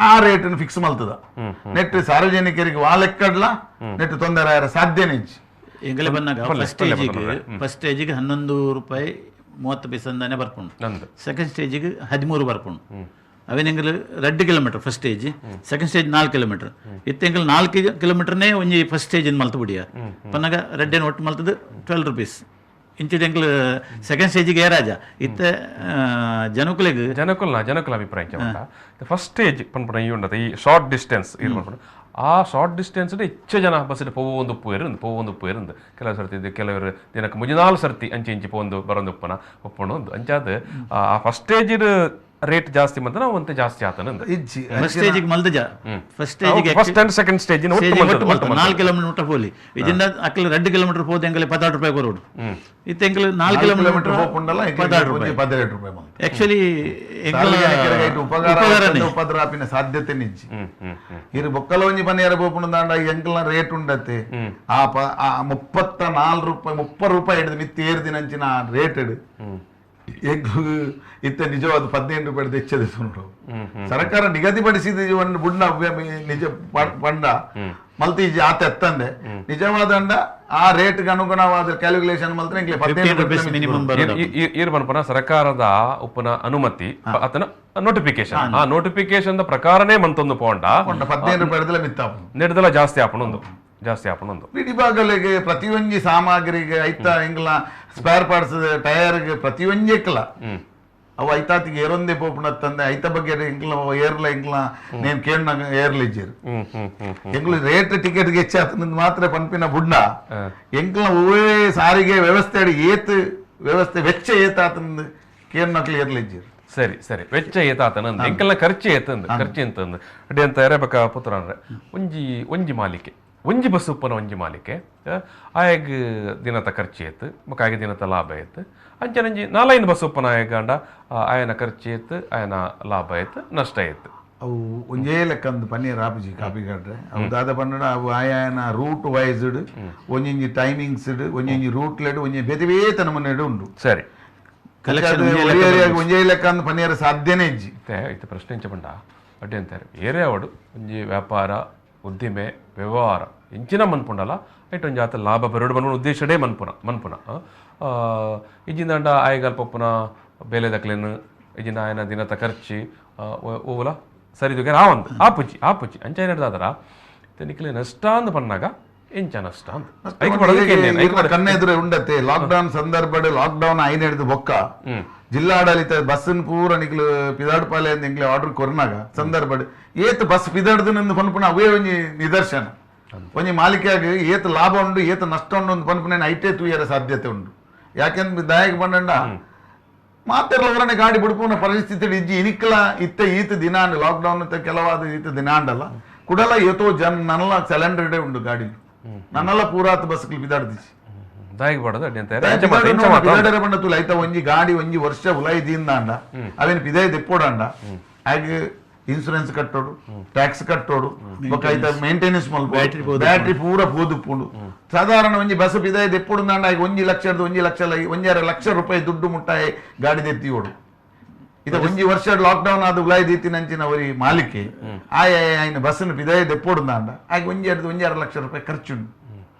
ಆ ರೇಟ್ ಫಿಕ್ಸ್ ಮಲ್ತದ. ನೆಟ್ ಸಾರ್ವಜನಿಕರಿಗೆ ವಾಲೆಕ್ಕಡ್ಲ ನೆಟ್ ತೊಂದರೆ ಆರ ಸಾಧ್ಯನೇ ಇಜ್ಜಿ. ಎಂಗಲೆ ಬಂದಾಗ ಫಸ್ಟ್ ಸ್ಟೇಜಿಗೆ 11 ರೂಪಾಯಿ 30 ಪೈಸಂದಾನೆ ಬರ್ಪುಂಡು, ಸೆಕೆಂಡ್ ಸ್ಟೇಜಿಗೆ 13 ಬರ್ಪುಂಡು. ಅವೇನೆಂಗಲು 2 kilometre first stage, second stage 4 kilometre. ಇತ್ತೆಂಗಲು 4 ಕಿಲೋಮೀಟರ್ನೇ ಒಂಜಿ ಫಸ್ಟ್ ಸ್ಟೇಜ್ ಮಲ್ತು ಬಿಡಿಯ ಪನ್ನಾಗ ರೆಡ್ಡೇನು ಒಟ್ಟು ಮಲ್ತದ್ದು 12 ರುಪೀಸ್ ಇಂಚಿಡೆಂಗಲು ಸೆಕೆಂಡ್ ಸ್ಟೇಜಿಗೆ ಏರಾಜ ಇತ್ತ ಜನಕುಲೆಗ್ ಜನಕುಲ ಅಭಿಪ್ರಾಯ ಫಸ್ಟ್ ಸ್ಟೇಜ್ ಪನ್ಪುನ ಈ ಉಂಡತ ಈ ಶಾರ್ಟ್ ಡಿಸ್ಟೆನ್ಸ್ ಪನ್ಪುನ ಆ ಶಾರ್ಟ್ ಡಿಸ್ಟೆನ್ಸ್ ಹೆಚ್ಚು ಜನ ಬಸ್ ಪೋವೊಂದು ಉಪ್ಪು ಇರಂದು ಕೆಲವು ಸರ್ತಿ ಇದು ಕೆಲವರು ದಿನಕ್ಕೆ ಮುಜಿನಾಲು ಸರ್ತಿ ಅಂಚೆ ಇಂಚಿ ಪೋಂದು ಬರೋದು ಉಪ್ಪನ ಒಪ್ಪಣ ಒಂದು ಅಂಚಾದ ಆ first stage rate ಜಾಸ್ತಿ ಮತ್ತೆ ನಾವು ಒಂತೆ ಜಾಸ್ತಿ ಆತನ ಫಸ್ಟ್ ಸ್ಟೇಜಿಗೆ ಮಲ್ದಜ ಫಸ್ಟ್ ಸ್ಟೇಜಿಗೆ first and second stage 4 kilometre ಹೋಲಿ ಇದರಿಂದ ಅಕ್ಕಲು 2 ಕಿಲೋಮೀಟರ್ ಹೋದ ಎಂಗಲೆ 16 ರೂಪಾಯಿ ಕೊರೋಡು ಇತ್ತ ಎಂಗಲು 4 ಕಿಲೋಮೀಟರ್ ಹೋಪುಂಡಲ್ಲ 16 ರೂಪಾಯಿ 18 ರೂಪಾಯಿ ಆಕ್ಚುಲಿ ಉಪಕಾರ ಉಪದ್ರಾಪಿನ ಸಾಧ್ಯತೆ ನಿಜ್ಜಿ. ಇರು ಬೊಕ್ಕಲ ಒಂಜಿ ಪನ್ನಿಯರ ಬೋಪುಂಡು ದಾಂಡ ಎಂಕಲ್ನ ರೇಟ್ ಉಂಡತ್ತೆ ಆ 34 ರೂಪಾಯಿ 30 ರೂಪಾಯಿ ಹಿಡಿದು ಮಿತ್ತಿ ಏರ್ದಿನಂಚಿನ ರೇಟ್ ಇಡು ಇತ್ತ ನಿಜವಾದ 15 ರೂಪಾಯಿ ಹೆಚ್ಚದೆ ನೋಡು. ಸರ್ಕಾರ ನಿಗದಿಪಡಿಸಿದ ಒಂದು ಬುಡ್ನ ನಿಜ ಪಂಡ ಮಲ್ತಿ ಆತ ಎತ್ತಂದೆ ನಿಜವಾದ ಅಂಡ ಆ ರೇಟ್ ಅನುಗುಣವಾದ ಕ್ಯಾಲ್ಕುಲೇಷನ್ ಮಲ್ತ್ರೆ ಮಿನಿಮಮ್ ಪನ್ಪನ ಸರ್ಕಾರದ ಉಪ್ಪನ ಅನುಮತಿ ಆತನ ನೋಟಿಫಿಕೇಶನ್ ಆ ನೋಟಿಫಿಕೇಶನ್ ಪ್ರಕಾರನೇ ಮಂತೊಂದು ಪೋಂಡ 15 ರೂಪಾಯಿ ಮಿತ್ತ ನೆಡ್ದಲ ಜಾಸ್ತಿ ಆಪಣೊಂದು ಜಾಸ್ತಿ ಆಪಣೊಂದು ಬಿಡಿಭಾಗಲಿಗೆ ಪ್ರತಿಯೊಂಜಿ ಸಾಮಗ್ರಿಗೆ ಐತ ಎಂಗ್ಲ ಸ್ಪೇರ್ ಪಾರ್ಟ್ಸ್ ಟೈರ್ಗೆ ಪ್ರತಿಯೊಂಜಿ ಅವು ಐತಾತಿಗೆ ಏರೊಂದೇ ಪೋಪುನ ತಂದೆ ಐತ ಬಗ್ಗೆ ಎಂಕ್ಲ ಏರ್ಲ ಎಂಕ್ಲ ನೇನು ಕೇಳ್ ಏರ್ಲಿಜ್ಜೇರು ಎಂಕ್ಲು ರೇಟ್ ಟಿಕೆಟ್ಗೆ ಹೆಚ್ಚಾತನ ಮಾತ್ರ ಪನ್ಪಿನ ಬುಡ್ನ ಎಂಕ್ಲ ಹೂವೇ ಸಾರಿಗೆ ವ್ಯವಸ್ಥೆ ಅಡಿ ಏತ್ ವ್ಯವಸ್ಥೆ ವೆಚ್ಚ ಏತಾತಂದು ಕೇಳ್ನಕ್ಲು ಏರ್ಲಿಜ್ಜೇರು. ಸರಿ ಸರಿ ವೆಚ್ಚ ಏತಾತನ ಎಂಕಲ್ನ ಖರ್ಚು ಏತಂದು ಖರ್ಚು ಎಂತಂದು ಅಡ್ಡಿ ಅಂತ ಬೇಕಾ ಪುತ್ರ ಅಂದ್ರೆ ಒಂಜಿ ಒಂಜಿ ಮಾಲಿಕೆ ಒಂಜಿ ಬಸ್ ಉಪ್ಪನ ಒಂಜಿ ಮಾಲಿಕೆ ಆಯಗ್ ದಿನತ ಖರ್ಚು ಏತು ಬೊಕ್ಕ ಆಯಗ್ ದಿನತ ಲಾಭ ಏತು ಅಂಚನಂಜಿ ನಾಲೈನ್ ಬಸ್ ಉಪ್ಪನ ಆಯಗಾಂಡ ಆಯನ ಖರ್ಚು ಏತು ಆಯನ ಲಾಭ ಏತು ನಷ್ಟ ಏತು. ಅವು ಒಂಜೇ ಲೆಕ್ಕಂದು ಪನ್ನೀರ್ ಆಪುಜಿ ಕಾಪಿ ಕಾಡ್ರೆ ಅವು ದಾದ ಪನ್ನಡ ಅವು ಆಯಾನ ರೂಟ್ ವೈಸ್ಡ್ ಒಂಜೊಂಜಿ ಟೈಮಿಂಗ್ಸ್ ಒಂಜೊಂಜಿ ರೂಟ್ ಲೆಡ್ ಒಂಜಿ ಬೇತೆ ಬೇತೆ ನಮೂನೆಡ್ ಉಂಡು. ಸರಿ ಒಂಜೇ ಲೆಕ್ಕ ಅಂದ್ ಪನ್ನೀರ್ ಸಾಧ್ಯನೇ ಇಜ್ಜಿ. ಇತ್ತೆ ಪ್ರಶ್ನೆ ಇಂಚ ಪಂಡ ಅಡ್ಡಿ ಅಂತಾರೆ ಏರೇ ಅವಡು ಒಂಜಿ ವ್ಯಾಪಾರ ಉದ್ದಿಮೆ ವ್ಯವಹಾರ ಇಂಚಿನ ಮನ್ಪುಂಡಲ ಐಟ್ ಒಂಜಿ ಆತ ಲಾಭ ಬರೋಡು ಮನ್ಪುನ ಉದ್ದೇಶಡೇ ಮನ್ಪುನ ಮನ್ಪುನ ಇಜ್ಜಿಂದಾಂಡ ಆಯಗಲ್ ಪಪ್ಪುನ ಬೇಲೆದಕ್ಲೇನು ಇಜ್ಜಿಂದ ಆಯನ ದಿನತ ಖರ್ಚಿ ಓವಲ ಸರಿದುಗೆ ಆವಂದು ಆಪುಜಿ ಆಪುಜಿ ಅಂಚ ಏನಾಡ್ದಾದ್ರ ನಿಕ್ಲೆ ನಷ್ಟ ಅಂದ್ ಪನ್ನಾಗ ಎಂಚ ನಷ್ಟ ಅಂತ ಕಣ್ಣೆದುರೆ ಉಂಡತ್ತೆ ಲಾಕ್ಡೌನ್ ಸಂದರ್ಭ ಲಾಕ್ಡೌನ್ ಐನ್ ಹಿಡಿದು ಬೊಕ್ಕ ಜಿಲ್ಲಾಡಳಿತ ಬಸ್ ಪೂರ ನಿಕ್ಲು ಪಿದಾಡ್ಪಾಲೆ ಅಂತ ಇಂಗ್ಲೆ ಆರ್ಡರ್ ಕೊರ್ನಾಗ ಸಂದರ್ಭ ಏತ್ ಬಸ್ ಪಿದಾಡ್ದು ನಿಂದು ಪನ್ಪುನ ಅವೇ ಒಂಜಿ ನಿದರ್ಶನ ಒಂಜಿ ಮಾಲಿಕೆಯಾಗಿ ಏತ್ ಲಾಭ ಉಂಡು ಏತ್ ನಷ್ಟ ಉಂಡು ಒಂದು ಪನ್ಪುನ ಐಟೇ ತೂಯರ ಸಾಧ್ಯತೆ ಉಂಡು. ಯಾಕೆಂದ್ರೆ ದಾಯಕ ಬಂಡ ಮಾತೆರ್ಲ ಹೊರನೆ ಗಾಡಿ ಬಿಡ್ಪುನ ಪರಿಸ್ಥಿತಿ ಇಜ್ಜಿ ಇನಿಕ್ಲ ಇತ್ತ ಈತ ದಿನ ಲಾಕ್ಡೌನ್ ಕೆಲವಾದ ಈತ ದಿನ ಅಂಡಲ್ಲ ಕುಡಲ ಏತೋ ಜನ ನನ್ನಲ್ಲ ಸಿಲಿಂಡರ್ ಉಂಡು ಗಾಡಿ ನನ್ನೆಲ್ಲ ಪೂರಾತ್ ಬಸ್ಗಳು ಬಿದಾಡ್ದಿಸಿ ಬಣ್ಣ ತುಲ ಐತ ಒಂಜಿ ಗಾಡಿ ಒಂಜಿ ವರ್ಷ ಉಲಾಯಿ ದಿಂದಾಂಡ ಅವೇನು ಪಿದಾಯಿ ದೆಪ್ಪೋಡಂಡ ಹಾಗೆ ಇನ್ಸೂರೆನ್ಸ್ ಕಟ್ಟೋಡು ಟ್ಯಾಕ್ಸ್ ಕಟ್ಟೋಡು ಬೊಕ್ಕ ಐತ ಮೇಂಟೆನೆನ್ಸ್ ಮಲ್ಪೋಡು ಬ್ಯಾಟ್ರಿ ಪೂರ ಪೋದುಪ್ಪುಂಡು. ಸಾಧಾರಣ ಒಂಜಿ ಬಸ್ ಪಿದಾಯಿ ದೆಪ್ಪೋಡು ಆಗ 1 ಲಕ್ಷ 1 ಲಕ್ಷ 1.5 ಲಕ್ಷ ರೂಪಾಯಿ ದುಡ್ಡು ಮುಟ್ಟಾಯಿ ಗಾಡಿ ದೆತ್ತಿಯೋಡು. ಇದು ಒಂಜಿ ವರ್ಷ ಲಾಕ್ಡೌನ್ ಆದ ಉಲಾಯಿ ದೀತಿನಂಚಿನ ಅವರಿ ಮಾಲಿಕೆ ಆಯ ಆಯ್ನ ಬಸ್ಸನ್ನು ಪಿದಾಯಿ ದೆಪ್ಪೋಡುಂದಾಂಡ ಆಗ 1.5 ಲಕ್ಷ ರೂಪಾಯಿ ಖರ್ಚುಂಡು.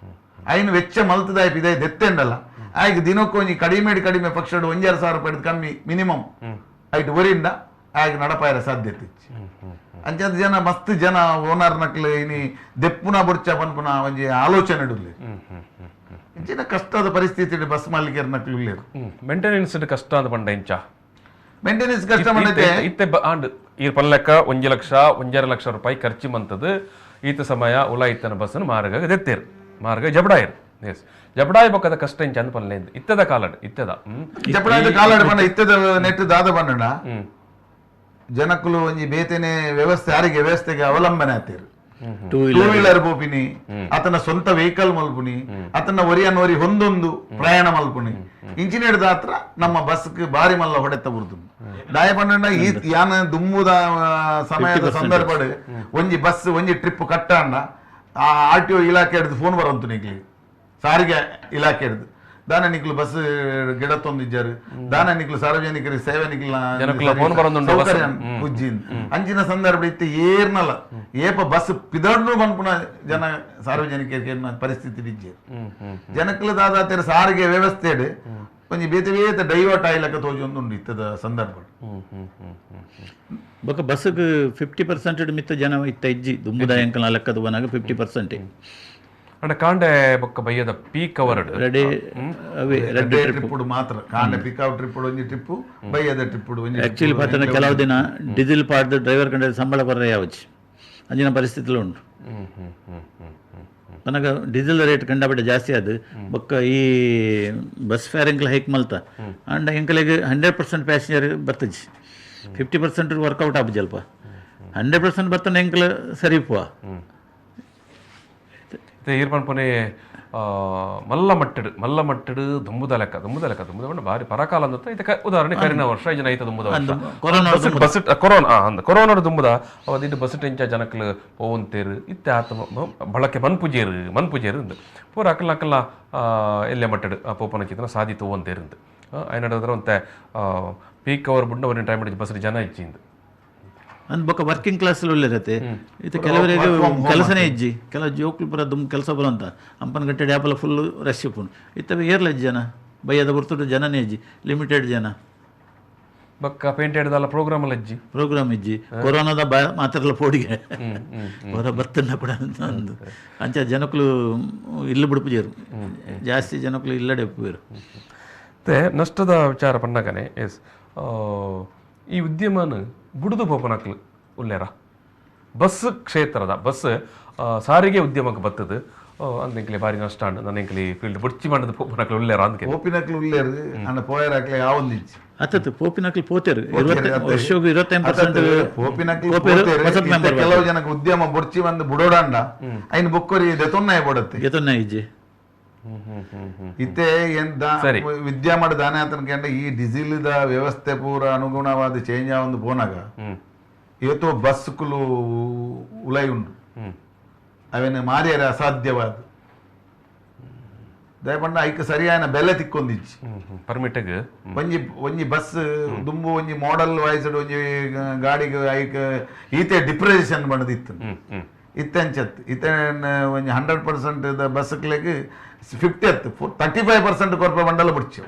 ಆಯ್ನ ವೆಚ್ಚ ಮಲ್ತದಾಯ ಪಿದಾಯಿ ದೆತ್ತೆಂಡಲ್ಲ ಆಗ ದಿನಕ್ಕೆ ಒಂಜಿ ಕಡಿಮೆ ಕಡಿಮೆ ಪಕ್ಷಡು 1.5 ಸಾವಿರ ರೂಪಾಯಿ ಕಮ್ಮಿ ಮಿನಿಮಮ್ ಐಟ್ ಒರಿಂದ ಆಗ ನಡಪಾಯರ ಸಾಧ್ಯತೆ ಇಚ್ಚಿ. ಅಂಚಾದ ಜನ ಮಸ್ತ್ ಜನ ಓನರ್ ನಕ್ಲು ಇನಿ ದೆಪ್ಪುನ ಬುಡ್ಚ ಪನ್ಪುನ ಒಂಜಿ ಆಲೋಚನೆ ಇಡುಲಿ ಇಂಚಿನ ಕಷ್ಟದ ಪರಿಸ್ಥಿತಿ ಬಸ್ ಮಾಲೀಕರ ನಕ್ಲು ಇಲ್ಲೇರು. ಮೇಂಟೆನೆನ್ಸ್ ಕಷ್ಟ ಅಂತ ಪಂಡ ಇಂಚ ಮೇಂಟೆನೆನ್ಸ್ ಕಷ್ಟ ಮಾಡಿದೆ ಇತ್ತೆ ಆಂಡ್ ಈ ಪಲ್ಲಕ್ಕ 1 ಲಕ್ಷ 1.5 ಲಕ್ಷ ರೂಪಾಯಿ ಖರ್ಚು ಮಂತದ್ದು ಈತ ಸಮಯ ಉಲಾ ಇತ್ತನ ಬಸ್ಸನ್ನು ಮಾರ್ಗ ದೆತ್ತೇರು ಮಾರ್ಗ ಜಬಡಾಯರ್ ಎಸ್ ಜಬಡಾಯ ಬೊಕ್ಕದ ಕಷ್ಟ ಇಂಚ ಅಂದ್ ಪಲ್ಲೆ ಇತ್ತದ ಕಾಲಡ್ ಇತ್ತದ ಜಬಡಾಯದ ಕಾಲಡ್ ಬಣ್ಣ ಇತ್ತದ ನೆಟ್ ದಾದ ಬಣ್ಣ ಜನಕ್ಕಲು ಒಂಜಿ ಬೇತೇನೆ ವ್ಯವಸ್ಥೆ ಯಾರಿಗೆ ವ್ಯವಸ್ಥೆಗೆ ಅವಲಂಬನೆ ಆತೀರು. ಟೂ ವೀಲರ್ ಪೋಪಿನಿ ಆತನ ಸ್ವಂತ ವೆಹಿಕಲ್ ಮಲ್ಪುನಿ ಆತನ ಒರಿಯನ್ ಒರಿ ಹೊಂದೊಂದು ಪ್ರಯಾಣ ಮಲ್ಪುನಿ ಇಂಜಿನಿಯರ್ ದಾತ್ರ ನಮ್ಮ ಬಸ್ ಬಾರಿ ಮಲ್ಲ ಹೊಡೆತ ಬುರ್ದು ದಾಯ ಪಂಡ ಈ ಯಾನ ದುಮ್ಮುದ ಸಮಯದ ಸಂದರ್ಭ ಒಂಜಿ ಬಸ್ ಒಂಜಿ ಟ್ರಿಪ್ ಕಟ್ಟಾಂಡ ಆ R T O ಇಲಾಖೆ ಹಿಡಿದು ಫೋನ್ ಬರಂತು ನಿಕ್ಲಿ ಸಾರಿಗೆ ಇಲಾಖೆ ಹಿಡಿದು ದಾನ ನಿಕ್ಲು ಬಸ್ ಗಿಡತ್ತೊಂದಿಜ್ಜಾರು ದಾನ ನಿಕ್ಲು ಸಾರ್ವಜನಿಕರಿಗೆ ಸೇವೆ ನಿಕ್ಲ ಉಜ್ಜಿನ್ ಅಂಚಿನ ಸಂದರ್ಭ ಇತ್ತು ಏರ್ನಲ್ಲ ಏಪ ಬಸ್ ಪಿದಡ್ನು ಬನ್ಪುನ ಜನ ಸಾರ್ವಜನಿಕರಿಗೆ ಪರಿಸ್ಥಿತಿ ಇಜ್ಜೇರು ಜನಕ್ಲು ದಾದಾತೇರು ಸಾರಿಗೆ ವ್ಯವಸ್ಥೆ ಒಂಜಿ ಬೇತೆ ಬೇತೆ ಡೈವರ್ಟ್ ಆಯ್ಲಕ್ಕ ತೋಜೊಂದು ಉಂಡು ಇತ್ತದ ಸಂದರ್ಭ. ಬೊಕ ಬಸ್ಗೆ 50% ಮಿತ್ತ ಜನ ಇತ್ತ ಇಜ್ಜಿ ದುಂಬುದ ಎಂಕಲ್ನ ಲೆಕ್ಕದ ಬನಾಗ 50%. ಅಂಡ ಕಾಂಡೆ ಬೊಕ್ಕ ಬಯ್ಯದ peak hour ready red trip ಮಾತ್ರ ಕಾಂಡೆ peak hour trip ಒಂಜಿ ಟ್ರಿಪ್ ಬಯ್ಯದ ಟ್ರಿಪ್ ಒಂಜಿ. ಆಕ್ಚುಲಿ ಪಾತನ ಕೆಲವು ದಿನ ಡೀಸೆಲ್ ಪಾಡ್ದು ಡ್ರೈವರ್ ಕಂಡ ಸಂಬಳ ಬರ್ರೆ ಯಾವಚ್ಚಿ ಅಂಜಿನ ಪರಿಸ್ಥಿತಿಲು ಉಂಟು. ನನಗೆ ಡೀಸೆಲ್ ರೇಟ್ ಕಂಡಪಟ್ಟೆ ಜಾಸ್ತಿ ಅದು ಬೊಕ್ಕ ಈ ಬಸ್ ಫೇರ್ ಎಂಕಲ್ ಹೈಕ್ ಮಲ್ತ ಅಂಡ್ ಎಂಕಲಿಗೆ 100% ಪ್ಯಾಸೆಂಜರ್ ಬರ್ತಜಿ 50% ವರ್ಕೌಟ್ ಆಪುಜಿ ಅಲ್ಪ 100% ಬರ್ತಾನೆ ಎಂಕಲ್ ಸರಿ ಪುವ. ಈರ್ ಪನ್ಪುನೆ ಮಲ್ಲ ಮಟ್ಟಡು ಮಲ್ಲ ಮಟ್ಟಡು ದುಂಬುದ ಲೆಕ್ಕ ದುಂಬುದ ಲೆಕ್ಕ ದುಂಬುದ ಬಣ್ಣ ಭಾರಿ ಪರಕಾಲ ಅಂತ ಇದಕ್ಕೆ ಉದಾಹರಣೆ ಕರಿನ ವರ್ಷ ಇಜನ ಐತ ದುಂಬುದ ವರ್ಷ ಬಸ್ ಕೊರೋನಾ ಅಂದ ಕೊರೋನಾಡು ದುಂಬುದ ಅವದಿಟ್ಟು ಬಸ್ ಟೆಂಚ ಜನಕ್ಲು ಪೋವಂತೇರು ಇತ್ತೆ ಆತ ಬಳಕೆ ಮನ್ಪುಜೇರು ಮನ್ಪುಜೇರು ಅಂದು ಪೂರ ಅಕಲ್ನ ಅಕಲ್ನ ಎಲ್ಲೆ ಮಟ್ಟಡು ಪೋಪನ ಚಿತ್ರನ ಸಾಧಿ ತೋವಂತೇರು ಅಂದು ಐನಡಿದ್ರೆ ಒಂತೆ ಪೀಕ್ ಅವರ್ ಬುಡ್ನ ಒಂದಿನ ಟೈಮ್ ಬಸ್ ಜನ ಇಚ್ಚಿಂದು ಅಂದ್ ಬೊಕ್ಕ ವರ್ಕಿಂಗ್ ಕ್ಲಾಸ್ ಇರುತ್ತೆ ಇದು ಕೆಲವರಿಗೆ ಕೆಲಸನೇ ಇಜ್ಜಿ ಕೆಲವು ಜೋಕ್ಲು ಪೂರ ದುಮ್ ಕೆಲಸ ಬರೋಂತ ಅಂಪನ ಗಂಟೆ ಡ್ಯಾಪಲ ಫುಲ್ ರಶ್ ಉಪ್ಪುಂಡು ಇತ್ತವೆ ಏರ್ಲ ಜನ ಬಯ್ಯದ ಬರ್ತುಡು ಜನನೇ ಇಜ್ಜಿ ಲಿಮಿಟೆಡ್ ಜನ ಬೊಕ್ಕ ಪೇಂಟ್ ಹಿಡ್ದಲ್ಲ ಪ್ರೋಗ್ರಾಮ್ ಎಲ್ಲ ಇಜ್ಜಿ ಪ್ರೋಗ್ರಾಮ್ ಇಜ್ಜಿ ಕೊರೋನಾದ ಬ ಮಾತ್ರಲ್ಲ ಪೋಡಿಗೆ ಹೊರ ಬತ್ತನ್ನ ಕೂಡ ಅಂದು ಅಂಚ ಜನಕ್ಕಲು ಇಲ್ಲು ಬಿಡುಪುಜೇರು ಜಾಸ್ತಿ ಜನಕ್ಕಲು ಇಲ್ಲಡೆ ಉಪ್ಪುವೇರು. ಮತ್ತೆ ನಷ್ಟದ ವಿಚಾರ ಪನ್ನಗನೆ ಎಸ್ ಈ ಉದ್ಯಮನ ಬುಡುದು ಪೋಪನಕ್ಲು ಉಲ್ಲೇರ ಬಸ್ ಕ್ಷೇತ್ರದ ಬಸ್ ಸಾರಿಗೆ ಉದ್ಯಮಕ್ಕೆ ಬತ್ತದು ಅಂದೆಂಕ್ಲೆ ಭಾರಿ ನಷ್ಟ ಅಂಡ್ ನನ್ನ ಫೀಲ್ಡ್ ಬುಡ್ಚಿ ಮಾಡಿದ ಪೋಪನಕ್ಲು ಉಲ್ಲೇರ ಅಂದ್ಕೆ ಪೋಪಿನಕ್ಲು ಉಲ್ಲೇರು ಅಣ್ಣ ಪೋಯರಾಕ್ಲೆ ಯಾವೊಂದಿಚ್ಚಿ ಅತ್ತತ್ತು ಪೋಪಿನಕ್ಲು ಪೋತೇರು 25% ಪೋಪಿನಕ್ಲು ಪೋತೇರು. ಕೆಲವು ಜನಕ್ಕೆ ಉದ್ಯಮ ಬುಡ್ಚಿ ಬಂದು ಬುಡೋಡಂಡ ಐನ್ ಬೊಕ್ಕೊರಿ ದೆತೊನ್ನಾಯ ಬಡತ್ತೆ ದೆತೊನ್ನಾಯ ಇಜ್ಜಿ ಇತ್ತೆ ವಿದ್ಯಾ ಮಾಡಿ ದಾನೆ ಆತನ ಈ ಡೀಸೆಲ್ the ವ್ಯವಸ್ಥೆ ಪೂರ ಅನುಗುಣವಾದ ಚೇಂಜ್ ಆವೊಂದು ಪೋನಾಗ ಏತೋ ಬಸ್ಕುಲು ಉಲೈ ಉಂಡು ಅವೇನು ಮಾರಿಯರ ಅಸಾಧ್ಯವಾದ ದಯಪಂಡ ಐಕ್ ಸರಿಯಾದ ಬೆಲೆ ತಿಕ್ಕೊಂದಿಜ್ಜಿ ಪರ್ಮಿಟ್ಗ್ ಒಂಜಿ ಒಂಜಿ ಬಸ್ ದುಂಬು ಒಂಜಿ ಮಾಡೆಲ್ ವೈಸ್ ಒಂಜಿ ಗಾಡಿಗೆ ಐಕ್ ಈತೆ ಡಿಪ್ರೆಷನ್ ಬಂದಿತ್ತು ಇತ್ತೆ ಅಂಚತ್ ಇತ್ತೆ ಒಂಜಿ 100% ಬಸ್ಕ್ಲೆಗ್ 50 ಅತ್ತು 35% ಕೊರ್ಪ ಬಂಡಲ ಬಿಡ್ಚು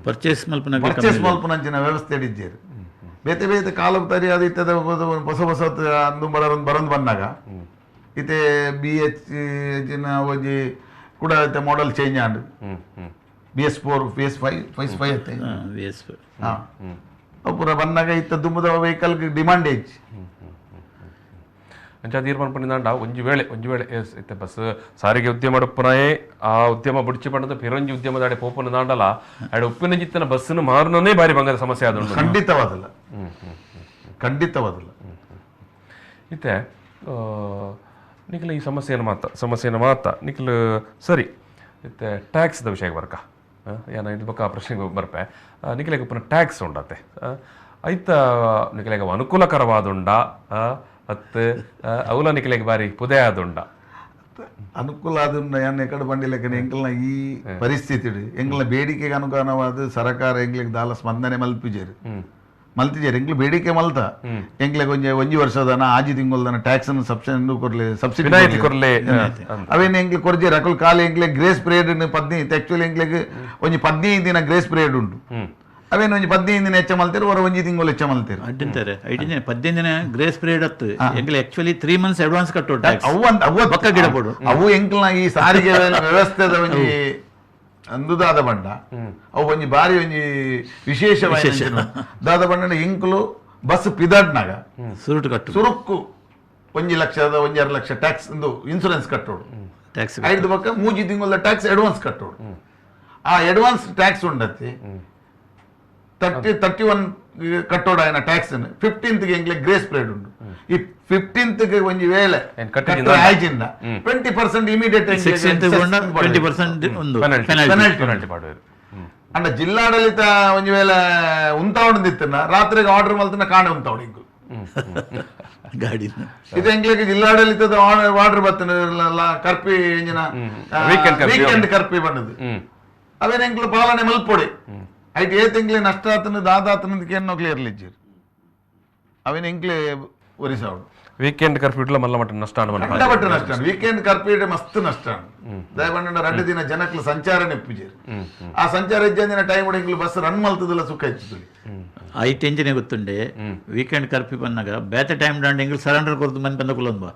ಪರ್ಚೇಸ್ ಮಲ್ಪುನ ಪರ್ಚೇಸ್ ಮಲ್ಪುನಂಚಿನ ವ್ಯವಸ್ಥೆ ಇಜ್ಜೇರು ಬೇತೆ ಬೇತೆ ಕಾಲ ತರಿ ಅದು ಇತ್ತದ ಹೊಸ ಹೊಸ ಅಂದು ಬರೊಂದು ಬರೊಂದು ಬಂದಾಗ ಇತ್ತೆ ಬಿ ಎಚ್ ಒಂಜಿ ಕೂಡ ಇತ್ತೆ ಮಾಡೆಲ್ ಚೇಂಜ್ ಆಂಡ್ BS4 BS5 5 ಅತ್ತೆ BS4 ಹಾಂ ಪೂರ ಬಂದಾಗ ಇತ್ತ ದುಂಬುದ ವೆಹಿಕಲ್ ಡಿಮಾಂಡ್ ಹೆಚ್ಚು ಅಂಚ ತೀರ್ಮಾನ ಪಂಡಿದಾಂಡ ಒಂಜಿ ವೇಳೆ ಎಸ್ ಇತ್ತೆ ಬಸ್ ಸಾರಿಗೆ ಉದ್ಯಮ ಪುನಯೇ ಆ ಉದ್ಯಮ ಬುಡ್ಚಿ ಪಂಡದ ಪಿರಂಜಿ ಉದ್ಯಮದಾಡೆ ಪೋಪನ ದಾಂಡಲ ಅಡೆ ಉಪ್ಪಿನ ಜಿತ್ತನ ಬಸ್ಸನ್ನು ಮಾರುನೇ ಬಾರಿ ಬಂಗದ ಸಮಸ್ಯೆ ಆದ ಖಂಡಿತವಾದಲ್ಲ ಖಂಡಿತವಾದಲ್ಲ. ಇತ್ತೆ ನಿಖಿಲ ಈ ಸಮಸ್ಯೆಯನ್ನು ಮಾತ ನಿಖಿಲ್ ಸರಿ ಇತ್ತೆ ಟ್ಯಾಕ್ಸ್ದ ವಿಷಯಕ್ಕೆ ಬರ್ಕ ಏನ ಇದು ಬಕ್ಕ ಆ ಪ್ರಶ್ನೆಗೆ ಬರ್ಪೆ ನಿಖಿಲೆಗೆ ಪುನಃ ಟ್ಯಾಕ್ಸ್ ಉಂಡತ್ತೆ ಐತ ನಿಖಿಲೆಗೆ ಅನುಕೂಲಕರವಾದುಂಡ ಅತ್ತು ಅವಲ ನಿಖಿಲೆಗೆ ಬಾರಿ ಪುದೇ ಆದುಂಡ ಅನುಕೂಲ ಆದುಂಡ ಯಾನ್ ಎಕಡೆ ಬಂಡಿಲೆಕ್ಕನೆ ಎಂಕಲ್ನ ಈ ಪರಿಸ್ಥಿತಿ ಎಂಕಲ್ನ ಬೇಡಿಕೆಗೆ ಅನುಗುಣವಾದ ಸರ್ಕಾರ ಎಂಗ್ಲಿಗೆ ದಾಲ ಸ್ಪಂದನೆ ಮಲ್ಪಿಜೇರು ಮಲ್ತಿಜೇರು ಎಂಗ್ಲು ಬೇಡಿಕೆ ಮಲ್ತ ಎಂಗ್ಲಿಗೆ ಒಂಜಿ ಒಂಜಿ ವರ್ಷದನ ಆಜಿ ತಿಂಗಳದನ ಟ್ಯಾಕ್ಸ್ ಅನ್ನು ಸಬ್ಸಿಡಿ ಕೊರ್ಲೆ ಸಬ್ಸಿಡಿ ಕೊರ್ಲೆ ಅವೇನು ಎಂಗ್ಲಿ ಕೊರ್ಜೇರು ಅಕುಲ್ ಕಾಲಿ ಎಂಗ್ಲೆ grace period 15 actually ಎಂಗ್ಲಿಗೆ ಒಂಜಿ 15 ದಿನ ಗ್ರೇಸ್ ಪೀರಿಯಡ್ ಉಂಟು ಅವೇನು ಒಂಜಿ 15 ದಿನ ಹೆಚ್ಚ ಮಲ್ತೇರು ಹೊರ ಒಂಜಿ ತಿಂಗಳು ಹೆಚ್ಚ ಮಲ್ತೇರು ಅಡ್ಡಿಂತಾರೆ ಐದು 15 ದಿನ ಗ್ರೇಸ್ ಪೀರಿಯಡ್ ಅತ್ತು ಎಂಗ್ಲೆ actually 3 months advance ಕಟ್ಟೋ ಟ್ಯಾಕ್ಸ್ ಅವು ಅವು ಬೊಕ್ಕ ಗಿಡ ಬೋಡು ಅವು ಎಂಕ್ಲ್ನ ಈ ಸಾರಿಗೆ ವ್ಯವಸ್ಥೆದ ಒಂಜಿ ಅಂದುದಾದ ಬಂಡ ಅವು ಒಂಜಿ ಬಾರಿ ಒಂಜಿ ವಿಶೇಷವಾದ ದಾದ ಬಂಡ ಎಂಕ್ಲು ಬಸ್ ಪಿದಾಡ್ನಾಗ ಸುರುಟು ಕಟ್ಟು ಸುರುಕ್ಕು 1 ಲಕ್ಷದ 1.5 ಲಕ್ಷ ಟ್ಯಾಕ್ಸ್ ಒಂದು ಇನ್ಸೂರೆನ್ಸ್ ಕಟ್ಟೋಡು ಟ್ಯಾಕ್ಸ್ ಐದು ಬಕ್ಕ 3 ತಿಂಗಳ ಟ್ಯಾಕ್ಸ್ ಅಡ್ವಾನ್ಸ್ ಕಟ್ಟೋಡು ಆ ಅಡ್ವಾನ್ಸ್ ಟ್ಯಾಕ್ಸ್ ಉಂಡತ್ತಿ 31 ಕಟ್ಟೋಡ ಏನ ಟ್ಯಾಕ್ಸ್ 15th ಎಂಗ್ಲೆ grace period ಉಂಟು ಈ 15th ಒಂಜಿ ವೇಳೆ ಆಯ್ಜಿಂದ 20% ಇಮಿಡಿಯೇಟ್ 20% ಒಂದು ಪೆನಾಲ್ಟಿ ಮಾಡುವುದು ಅಂಡ ಜಿಲ್ಲಾಡಳಿತ ಒಂಜಿ ವೇಳೆ ಉಂತಾವಣದಿತ್ತನ ರಾತ್ರಿಗೆ ಆರ್ಡರ್ ಮಲ್ತನ ಕಾಣೆ ಉಂತಾವಣ ಇಂಕು ಗಾಡಿ ಇದು ಎಂಗ್ಲಿಗೆ ಜಿಲ್ಲಾಡಳಿತದ ಆರ್ಡರ್ ಬತ್ತನ ಕರ್ಪಿ ಎಂಜಿನ ವೀಕೆಂಡ್ ಕರ್ಪಿ ಬಂದದ್ದು ಅವೇನ ಎಂಗ್ಲು ಪಾಲನೆ ಮಲ್ಪೊಡಿ ಐಟ್ ಏ ತಿಂಗ್ಳಿ ನಷ್ಟ ಆತನ ದಾದಾತನದಕ್ಕೆ ಏನೋ ಕ್ಲಿಯರ್ ಇಜ್ಜಿರು ಅವೇನ ಎಂಕ್ಲೆ ಒರಿಸಾವಡು ವೀಕೆಂಡ್ ಕರ್ಫ್ಯೂ ಇಡ್ಲ ಮಲ್ಲ ಮಟ್ಟ ನಷ್ಟ ಕಂಡಪಟ್ಟ ನಷ್ಟ ವೀಕೆಂಡ್ ಕರ್ಫ್ಯೂ ಮಸ್ತ್ ನಷ್ಟ ದಯಪಂಡ 2 ದಿನ ಜನಕ್ಲು ಸಂಚಾರ ನೆಪ್ಪುಜೇರು ಆ ಸಂಚಾರ ಇಜ್ಜಂದಿನ ಟೈಮ್ ಎಂಕ್ಲು ಬಸ್ ರನ್ ಮಲ್ತದಲ್ಲ ಸುಖ ಹೆಚ್ಚುತ್ತದೆ ಐಟ್ ಎಂಜಿನೇ ಗೊತ್ತುಂಡೆ ವೀಕೆಂಡ್ ಕರ್ಫ್ಯೂ ಬಂದಾಗ ಬೇತೆ ಟೈಮ್ ದಾಂಡ್ ಎಂಗ್ಲು ಸರೆಂಡರ್ ಕೊರ್ದು ಮನೆ ಬಂದ ಕುಲೊಂದು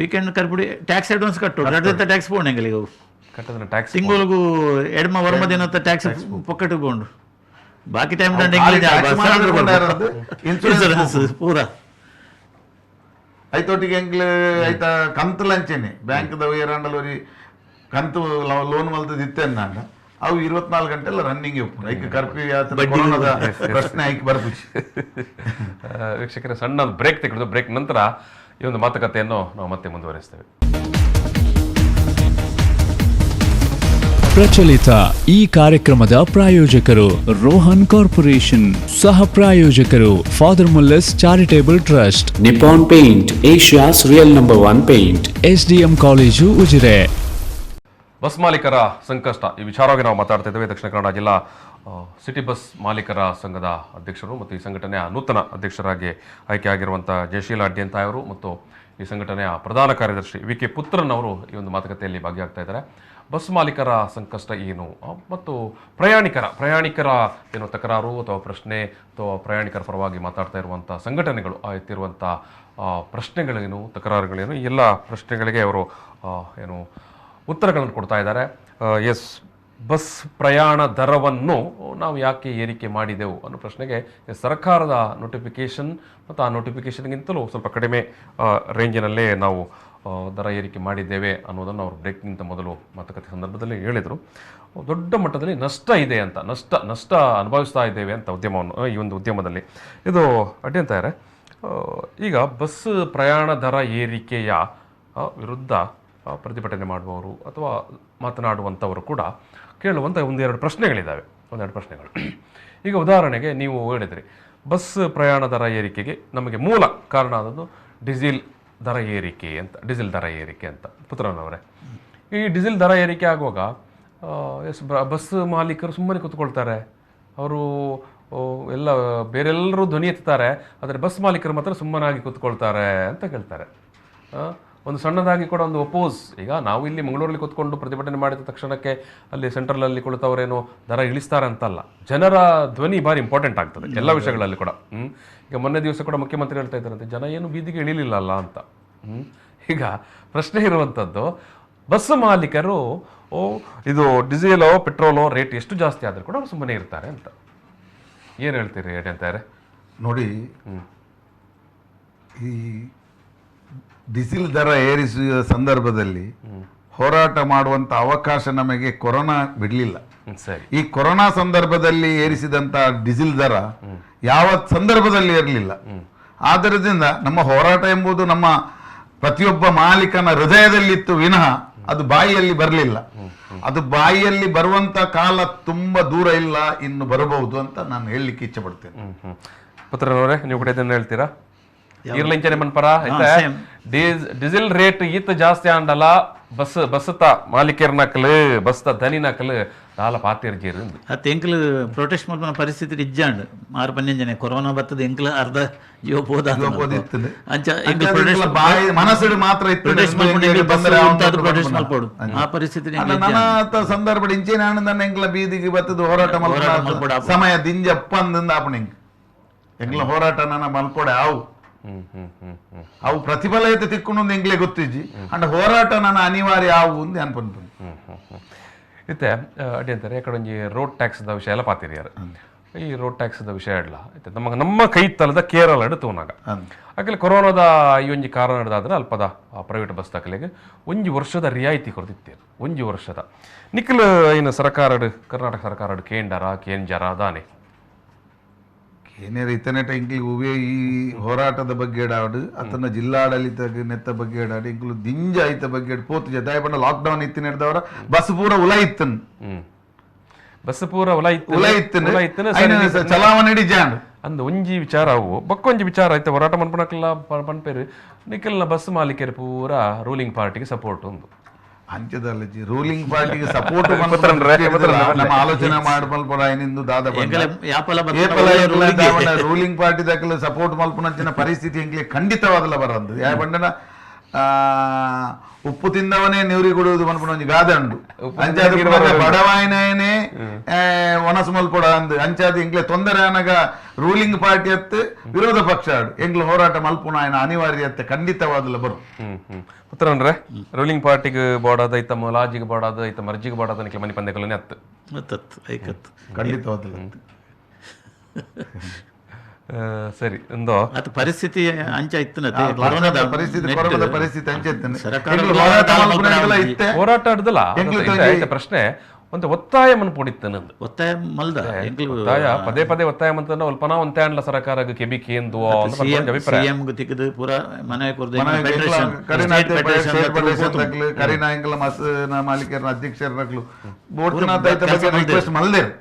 weekend curfew tax advance ಕಟ್ಟು ರಡ್ಡ ಟ್ಯಾಕ್ಸ್ ಪೋಣ ಎಂಗ್ಲಿಗೆ ಕಟ್ಟದ ಟ್ಯಾಕ್ಸ್ ತಿಂಗಳಿಗೂ ಎಡಮ ವರ್ಮ ದಿನ ಟ್ಯಾಕ್ಸ್ ಪೊಕೆಟ್ ಬೋಂಡು ಬಾಕಿ ಟೈಮ್ ಇನ್ಸೂರೆನ್ಸ್ ಪೂರ ಐತೊಟ್ಟಿಗೆ ಎಂಗ್ಲು ಐತ ಕಂತು ಲಂಚೇನೆ ಬ್ಯಾಂಕ್ದ ಏರಾಂಡಲ್ ಒರಿ ಕಂತು ಲೋನ್ ಮಲ್ತದ ಇತ್ತೇನಾಂಡ ಅವು 24 ಗಂಟೆ ಎಲ್ಲ ರನ್ನಿಂಗ್ ಉಪ್ಪು ಐಕ್ ಕರ್ಫ್ಯೂ ಕೊರೋನಾದ ಪ್ರಶ್ನೆ ಐಕ್ ಬರ್ಪುಜಿ. ವೀಕ್ಷಕರ ಸಣ್ಣ ಬ್ರೇಕ್ ತೆಗೆದು ಬ್ರೇಕ್ ನಂತರ ಈ ಒಂದು ಮಾತುಕತೆಯನ್ನು ನಾವು ಮತ್ತೆ ಮುಂದುವರಿಸ್ತೇವೆ. ಪ್ರಚಲಿತ ಈ ಕಾರ್ಯಕ್ರಮದ ಪ್ರಾಯೋಜಕರು ರೋಹನ್ ಕಾರ್ಪೊರೇಷನ್, ಸಹ ಪ್ರಾಯೋಜಕರು Father Muller's charitable trust, Nippon Paint, Asia's real number 1 paint, SDM college Ujire. Bus ಮಾಲೀಕರ ಸಂಕಷ್ಟ ಈ ವಿಚಾರವಾಗಿ ನಾವು ಮಾತಾಡ್ತಾ ಇದ್ದೇವೆ. ದಕ್ಷಿಣ ಕನ್ನಡ ಜಿಲ್ಲಾ ಸಿಟಿ ಬಸ್ ಮಾಲೀಕರ ಸಂಘದ ಅಧ್ಯಕ್ಷರು ಮತ್ತು ಈ ಸಂಘಟನೆಯ ನೂತನ ಅಧ್ಯಕ್ಷರಾಗಿ ಆಯ್ಕೆಯಾಗಿರುವಂಥ ಜಯಶೀಲ ಅಡ್ಯಂತಾಯವರು ಮತ್ತು ಈ ಸಂಘಟನೆಯ ಪ್ರಧಾನ ಕಾರ್ಯದರ್ಶಿ ವಿ ಕೆ ಪುತ್ರನ್ ಅವರು ಈ ಒಂದು ಮಾತುಕತೆಯಲ್ಲಿ ಭಾಗಿಯಾಗ್ತಾ ಇದ್ದಾರೆ. ಬಸ್ ಮಾಲೀಕರ ಸಂಕಷ್ಟ ಏನು ಮತ್ತು ಪ್ರಯಾಣಿಕರ ಏನು ತಕರಾರು ಅಥವಾ ಪ್ರಶ್ನೆ ಅಥವಾ ಪ್ರಯಾಣಿಕರ ಪರವಾಗಿ ಮಾತಾಡ್ತಾ ಇರುವಂಥ ಸಂಘಟನೆಗಳು ಎತ್ತಿರುವಂಥ ಪ್ರಶ್ನೆಗಳೇನು, ತಕರಾರುಗಳೇನು, ಈ ಎಲ್ಲ ಪ್ರಶ್ನೆಗಳಿಗೆ ಅವರು ಏನು ಉತ್ತರಗಳನ್ನು ಕೊಡ್ತಾ ಇದ್ದಾರೆ. ಎಸ್, ಬಸ್ ಪ್ರಯಾಣ ದರವನ್ನು ನಾವು ಯಾಕೆ ಏರಿಕೆ ಮಾಡಿದೆವು ಅನ್ನೋ ಪ್ರಶ್ನೆಗೆ ಸರ್ಕಾರದ ನೋಟಿಫಿಕೇಷನ್ ಮತ್ತು ಆ ನೋಟಿಫಿಕೇಷನ್ಗಿಂತಲೂ ಸ್ವಲ್ಪ ಕಡಿಮೆ ರೇಂಜಿನಲ್ಲೇ ನಾವು ದರ ಏರಿಕೆ ಮಾಡಿದ್ದೇವೆ ಅನ್ನೋದನ್ನು ಅವರು ಬ್ರೇಕ್ಗಿಂತ ಮೊದಲು ಮಾತುಕತೆ ಸಂದರ್ಭದಲ್ಲಿ ಹೇಳಿದರು. ದೊಡ್ಡ ಮಟ್ಟದಲ್ಲಿ ನಷ್ಟ ಇದೆ ಅಂತ, ನಷ್ಟ ಅನುಭವಿಸ್ತಾ ಇದ್ದೇವೆ ಅಂತ ಉದ್ಯಮವನ್ನು, ಈ ಒಂದು ಉದ್ಯಮದಲ್ಲಿ ಇದು ಅಡ್ಡಿ ಅಂತಾರೆ. ಈಗ ಬಸ್ ಪ್ರಯಾಣ ದರ ಏರಿಕೆಯ ವಿರುದ್ಧ ಪ್ರತಿಭಟನೆ ಮಾಡುವವರು ಅಥವಾ ಮಾತನಾಡುವಂಥವರು ಕೂಡ ಕೇಳುವಂಥ ಒಂದೆರಡು ಪ್ರಶ್ನೆಗಳಿದ್ದಾವೆ. ಈಗ ಉದಾಹರಣೆಗೆ ನೀವು ಹೇಳಿದ್ರಿ ಬಸ್ ಪ್ರಯಾಣ ದರ ಏರಿಕೆಗೆ ನಮಗೆ ಮೂಲ ಕಾರಣ ಆದದ್ದು ಡೀಸೆಲ್ ದರ ಏರಿಕೆ ಅಂತ, ಪುತ್ರನವರೇ. ಈ ಡೀಸೆಲ್ ದರ ಏರಿಕೆ ಆಗುವಾಗ ಎಸ್ ಬಸ್ ಮಾಲೀಕರು ಸುಮ್ಮನೆ ಕೂತ್ಕೊಳ್ತಾರೆ. ಅವರು ಎಲ್ಲ ಬೇರೆಲ್ಲರೂ ಧ್ವನಿ ಎತ್ತಾರೆ, ಆದರೆ ಬಸ್ ಮಾಲೀಕರು ಮಾತ್ರ ಸುಮ್ಮನಾಗಿ ಕೂತ್ಕೊಳ್ತಾರೆ ಅಂತ ಕೇಳ್ತಾರೆ. ಒಂದು ಸಣ್ಣದಾಗಿ ಕೂಡ ಒಂದು ಒಪೋಸ್, ಈಗ ನಾವು ಇಲ್ಲಿ ಮಂಗಳೂರಲ್ಲಿ ಕೂತ್ಕೊಂಡು ಪ್ರತಿಭಟನೆ ಮಾಡಿದ ತಕ್ಷಣಕ್ಕೆ ಅಲ್ಲಿ ಸೆಂಟ್ರಲಲ್ಲಿ ಕುಳಿತವರೇನು ದರ ಇಳಿಸ್ತಾರೆ ಅಂತಲ್ಲ, ಜನರ ಧ್ವನಿ ಭಾರಿ ಇಂಪಾರ್ಟೆಂಟ್ ಆಗ್ತದೆ ಎಲ್ಲ ವಿಷಯಗಳಲ್ಲಿ ಕೂಡ. ಈಗ ಮೊನ್ನೆ ದಿವಸ ಕೂಡ ಮುಖ್ಯಮಂತ್ರಿ ಹೇಳ್ತಾ ಇದ್ದಾರಂತೆ, ಜನ ಏನು ಬೀದಿಗೆ ಇಳಿಲಿಲ್ಲಲ್ಲ ಅಂತ. ಈಗ ಪ್ರಶ್ನೆ ಇರುವಂಥದ್ದು, ಬಸ್ ಮಾಲೀಕರು ಇದು diesel petrol rate ಎಷ್ಟು ಜಾಸ್ತಿ ಆದರೂ ಕೂಡ ಅವ್ರು ಸುಮ್ಮನೆ ಇರ್ತಾರೆ ಅಂತ ಏನು ಹೇಳ್ತೀರಿ ಅಂತಾರೆ? ನೋಡಿ, ಈ ಡೀಸೆಲ್ ದರ ಏರಿಸುವ ಸಂದರ್ಭದಲ್ಲಿ ಹೋರಾಟ ಮಾಡುವಂಥ ಅವಕಾಶ ನಮಗೆ ಕೊರೋನಾ ಬಿಡಲಿಲ್ಲ. ಸರಿ, ಈ ಕೊರೋನಾ ಸಂದರ್ಭದಲ್ಲಿ ಏರಿಸಿದಂಥ ಡೀಸೆಲ್ ದರ ಯಾವ ಸಂದರ್ಭದಲ್ಲಿ ಏರಲಿಲ್ಲ. ಆದ್ದರಿಂದ ನಮ್ಮ ಹೋರಾಟ ಎಂಬುದು ನಮ್ಮ ಪ್ರತಿಯೊಬ್ಬ ಮಾಲೀಕನ ಹೃದಯದಲ್ಲಿತ್ತು ವಿನಃ ಅದು ಬಾಯಿಯಲ್ಲಿ ಬರಲಿಲ್ಲ. ಅದು ಬಾಯಿಯಲ್ಲಿ ಬರುವಂತ ಕಾಲ ತುಂಬಾ ದೂರ ಇಲ್ಲ, ಇನ್ನು ಬರಬಹುದು ಅಂತ ನಾನು ಹೇಳಲಿಕ್ಕೆ ಇಚ್ಛೆ ಪಡ್ತೇನೆ. ಪುತ್ರನವರೇ, ನೀವು ಕೂಡ ಇದನ್ನ ಹೇಳ್ತೀರಾ? ಇರ್ಲಿಂಚನೆ ಮನ್ಪರ ಡೀಸೆಲ್ ರೇಟ್ ಈತ ಜಾಸ್ತಿ ಆಂಡಲ್ಲ, ಬಸ್ ಬಸ್ತ ಮಾಲೀಕರ್ನಕಲ್ ಬಸ್ತ ದನಿನಕಲ್ ದಾಲ ಪಾತಿರ್ಜೀರ್ ಅತ್ತೆ ಎಂಕ್ಲು ಪ್ರೊಟೆಸ್ಟ್ ಮಲ್ಪನ ಪರಿಸ್ಥಿತಿ ಇಜ್ಜಾಂಡ್ ಆರು ಪನ್ನೆಂಜನೆ ಕೊರೋನಾ ಬತ್ತದ ಎಂಕ್ಲು ಅರ್ಧ ಜೀವ ಪೋದ ಅಂಚ ಮನಸ್ಸು ಮಾತ್ರ ಪ್ರೊಟೆಸ್ಟ್ ಮಲ್ಪೋಡು ಆ ಪರಿಸ್ಥಿತಿ ಸಂದರ್ಭ ಇಂಚೇನೆ ಆನಂದ ಎಂಕ್ಲ ಬೀದಿಗೆ ಬತ್ತದ ಹೋರಾಟ ಮಲ್ಪ ಸಮಯ ದಿಂಜಪ್ಪ ಅಂದಿಂದ ಆಪಣ ಎಂಕ್ಲ ಹೋರಾಟ ನನ್ನ ಮಲ್ಪೋಡೆ ಆವು ಅವು ಪ್ರತಿಫಲ ಐತೆ ತಿಕ್ಕೊಂಡು ಎಂಗ್ಲೇ ಗೊತ್ತಿಜ್ಜಿ ಅಂಡ್ ಹೋರಾಟ ನನ್ನ ಅನಿವಾರ್ಯ ಆವು ಅಂದು ಅನ್ಪನ್ಪುಂಡು. ಇತ್ತೆ ಅಡ್ಡಿ ಅಂತಾರೆ ಯಾಕಡೆ ಒಂಜಿ ರೋಡ್ ಟ್ಯಾಕ್ಸ್ದ ವಿಷಯ ಎಲ್ಲ ಪಾತಿರಿಯಾರು. ಈ ರೋಡ್ ಟ್ಯಾಕ್ಸ್ದ ವಿಷಯ ಇಡಲ ಇತ್ತೆ ನಮ್ಮ ನಮ್ಮ ಕೈ ತಲದ ಕೇರಳ ತೂನಾಗ ಅಕಲೆ ಕೊರೋನಾದ ಈ ಒಂಜಿ ಕಾರಣ ಹಿಡ್ದಾದ್ರೆ ಅಲ್ಪದ ಪ್ರೈವೇಟ್ ಬಸ್ ತಕಲೆಗೆ ಒಂಜಿ ವರ್ಷದ ರಿಯಾಯಿತಿ ಕೊಡ್ತಿತ್ತೇರು. ಒಂಜಿ ವರ್ಷದ ನಿಖಲ್ ಏನು ಸರ್ಕಾರ ಕರ್ನಾಟಕ ಸರ್ಕಾರ ಕೇಂಡರ ಕೇಂಜರ ದಾನೆ ಏನೇ ಇತನೆಟ ಇಂಕ್ಲಿ ಉವೆ ಈ ಹೋರಾಟದ ಬಗ್ಗೆ ಎಡಾಡು ಅತನ ಜಿಲ್ಲಾಡಳಿತ ನೆತ್ತ ಬಗ್ಗೆ ಎಡಾಡು ಇಂಕ್ಲು ದಿಂಜ ಐತ ಬಗ್ಗೆ ಪೋತು ಜದಾಯ ಬಣ್ಣ ಲಾಕ್ಡೌನ್ ಇತ್ತಿನ ಹಿಡ್ದವರ ಬಸ್ ಪೂರ ಉಲ ಇತ್ತನ್, ಬಸ್ ಪೂರ ಉಲ ಇತ್ತು ಉಲ ಇತ್ತನ್ ಚಲಾವಣೆ ಇಡಿ ಜಾಂಡ್ ಅಂದ್ ಒಂಜಿ ವಿಚಾರ ಅವು ಬಕ್ಕೊಂಜಿ ವಿಚಾರ ಐತೆ ಹೋರಾಟ ಮನ್ಪಣಕ್ಕೆಲ್ಲ ಪನ್ಪೇರು ನಿಖಲ್ನ ಬಸ್ ಮಾಲೀಕರು ಪೂರ ರೂಲಿಂಗ್ ಪಾರ್ಟಿಗೆ ಸಪೋರ್ಟ್ ಒಂದು ಅಂಚದಲ್ಲಜಿ ರೂಲಿಂಗ್ ಪಾರ್ಟಿಗೆ ಸಪೋರ್ಟ್ ನಮ್ಮ ಆಲೋಚನೆ ಮಾಡಬಲ್ಪರ ಏನಿಂದು ದಾದ ರೂಲಿಂಗ್ ಪಾರ್ಟಿ ದಾಖಲೆ ಸಪೋರ್ಟ್ ಮಲ್ಪನಂಚಿನ ಪರಿಸ್ಥಿತಿ ಎಂಕ್ಲೆ ಖಂಡಿತವಾದಲ್ಲ ಬರಂದು. ಯಾ ಬಂಡನ ಉಪ್ಪು ತಿಂದವನೇ ನೀರಿ ಕುಡಿಯುವುದು ಮನ್ಪುನ ಒಂಜಿ ಗಾದೆ ಉಂಡು. ಅಂಚಾದ ಬಡವಾಯಿನೇ ಒಣಸು ಮಲ್ಪೊಡ ಅಂದು ಅಂಚಾದ ಎಂಕ್ಲೆ ತೊಂದರೆ ಅನಗ ರೂಲಿಂಗ್ ಪಾರ್ಟಿ ಅತ್ತು ವಿರೋಧ ಪಕ್ಷ ಆಡು ಎಂಕ್ಲೆ ಹೋರಾಟ ಮಲ್ಪುನ ಆಯ್ನ ಅನಿವಾರ್ಯತೆ ಖಂಡಿತವಾದಲ್ಲ ಬರು. ಪುತ್ರನ್ರೆ ರೂಲಿಂಗ್ ಪಾರ್ಟಿಗೆ ಬೋಡಾದ ಐತ ಲಾಜಿಗೆ ಬೋಡಾದ ಐತ ಮರ್ಜಿಗೆ ಬೋಡಾದ ನಿಕ್ಲೆ ಮನಿ ಪಂದ್ಯಗಳನ್ನೇ ಅತ್ತು ಐಕತ್ತು ಖಂಡಿತವಾದಲ್ಲ. ಸರಿ ಒಂದು ಅದು ಪರಿಸ್ಥಿತಿ ಅಂಚ ಇತ್ತು ಪರಿಸ್ಥಿತಿ ಅಂಚ ಇತ್ತು ಹೋರಾಟ ಆಡ್ದಲ್ಲ ಪ್ರಶ್ನೆ ಒಂದು ಒತ್ತಾಯ ಮನ್ಪೊಡಿತ್ತನಂದು ಒತ್ತಾಯ ಮಲ್ದ ಒತ್ತಾಯ ಪದೇ ಪದೇ ಒತ್ತಾಯ ಮಂತನ ಅಲ್ಪನ ಒಂತೆ ಅಂಡ್ಲ ಸರ್ಕಾರ ಕೆಬಿ ಕೇಂದು ಅಭಿಪ್ರಾಯ ಸಿಎಂ ತಿಕ್ಕದು ಪೂರ ಮನೆ ಕೊರ್ದು ಕರಿನಾಯಂಕಲ ಮಸ್ ಮಾಲೀಕರ ಅಧ್ಯಕ್ಷರನಕ್ಲು ರಿಕ್ವೆಸ್ಟ್ ಮಲ್ದೇರು.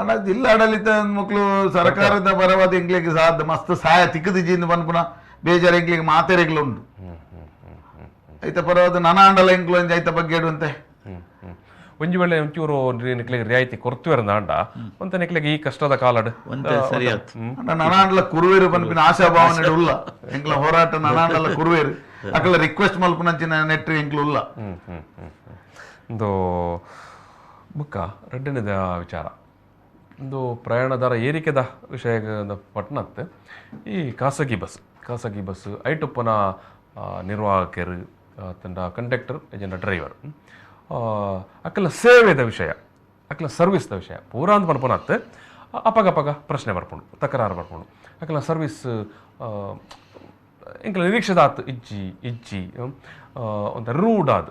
ಅಣ್ಣ ಜಿಲ್ಲಾಡಳಿತ ಮಕ್ಕಳು ಸರ್ಕಾರದ ಪರವಾದ ಎಂಗ್ಲಿಗೆ ಸಾಧ್ಯ ಮಸ್ತ್ ಸಹಾಯ ತಿಕ್ಕದಿಜಿಂದ ಪನ್ಪುನ ಬೇಜಾರು ಎಂಗ್ಲಿಗೆ ಮಾತೆರೆಗ್ಲು ಉಂಟು ಐತ ಪರವಾದ ನನ ಆಂಡಲ ಎಂಕ್ಲು ಒಂಜಿ ಐತ ಬಗ್ಗೆ ಇಡುವಂತೆ ಒಂಜಿ ವೇಳೆ ಒಂಚೂರು ನಿಕ್ಲೆಗೆ ರಿಯಾಯಿತಿ ಕೊರ್ತುವೆರ್ ನಾಂಡ ಒಂತ ನಿಕ್ಲೆಗೆ ಈ ಕಷ್ಟದ ಕಾಲಡ್ ಸರಿ ಆಯ್ತು. ನನಾಂಡಲ ಕುರುವೇರು ಪನ್ಪಿನ ಆಶಾಭಾವನೆ ಉಲ್ಲ ಎಂಕ್ಲ ಹೋರಾಟ ನನಾಂಡಲ ಕುರುವೇರು ಅಕಲ ರಿಕ್ವೆಸ್ಟ್ ಮಲ್ಪುನಂಚಿನ ನೆಟ್ ಎಂಕ್ಲು ಉಲ್ಲ. ಒಂದು ಬುಕ್ಕ ರಡ್ಡನೇದ ವಿಚಾರ ಒಂದು ಪ್ರಯಾಣ ದರ ಏರಿಕೆದ ವಿಷಯ ಪಟ್ಟಣತ್ತೆ ಈ ಖಾಸಗಿ ಬಸ್ ಐಟುಪ್ಪನ ನಿರ್ವಾಹಕರು ತಂಡ ಕಂಡಕ್ಟರ್ ಏಜೆಂಡ ಡ್ರೈವರ್ ಅಕ್ಕಲ ಸೇವೆದ ವಿಷಯ ಅಕ್ಕಲ ಸರ್ವಿಸ್ದ ವಿಷಯ ಪೂರಾ ಅಂತ ಪನ್ಪುನತ್ತೆ ಅಪಗಪಗ ಪ್ರಶ್ನೆ ಬರ್ಪುಂಡು ತಕರಾರು ಬರ್ಪುಂಡು ಅಕ್ಕಲ ಸರ್ವಿಸ್ ಎಂಕಲ ನಿರೀಕ್ಷೆದಾತ್ ಇಜ್ಜಿ ಇಜ್ಜಿ ಒಂದು ರೂಢಾದ್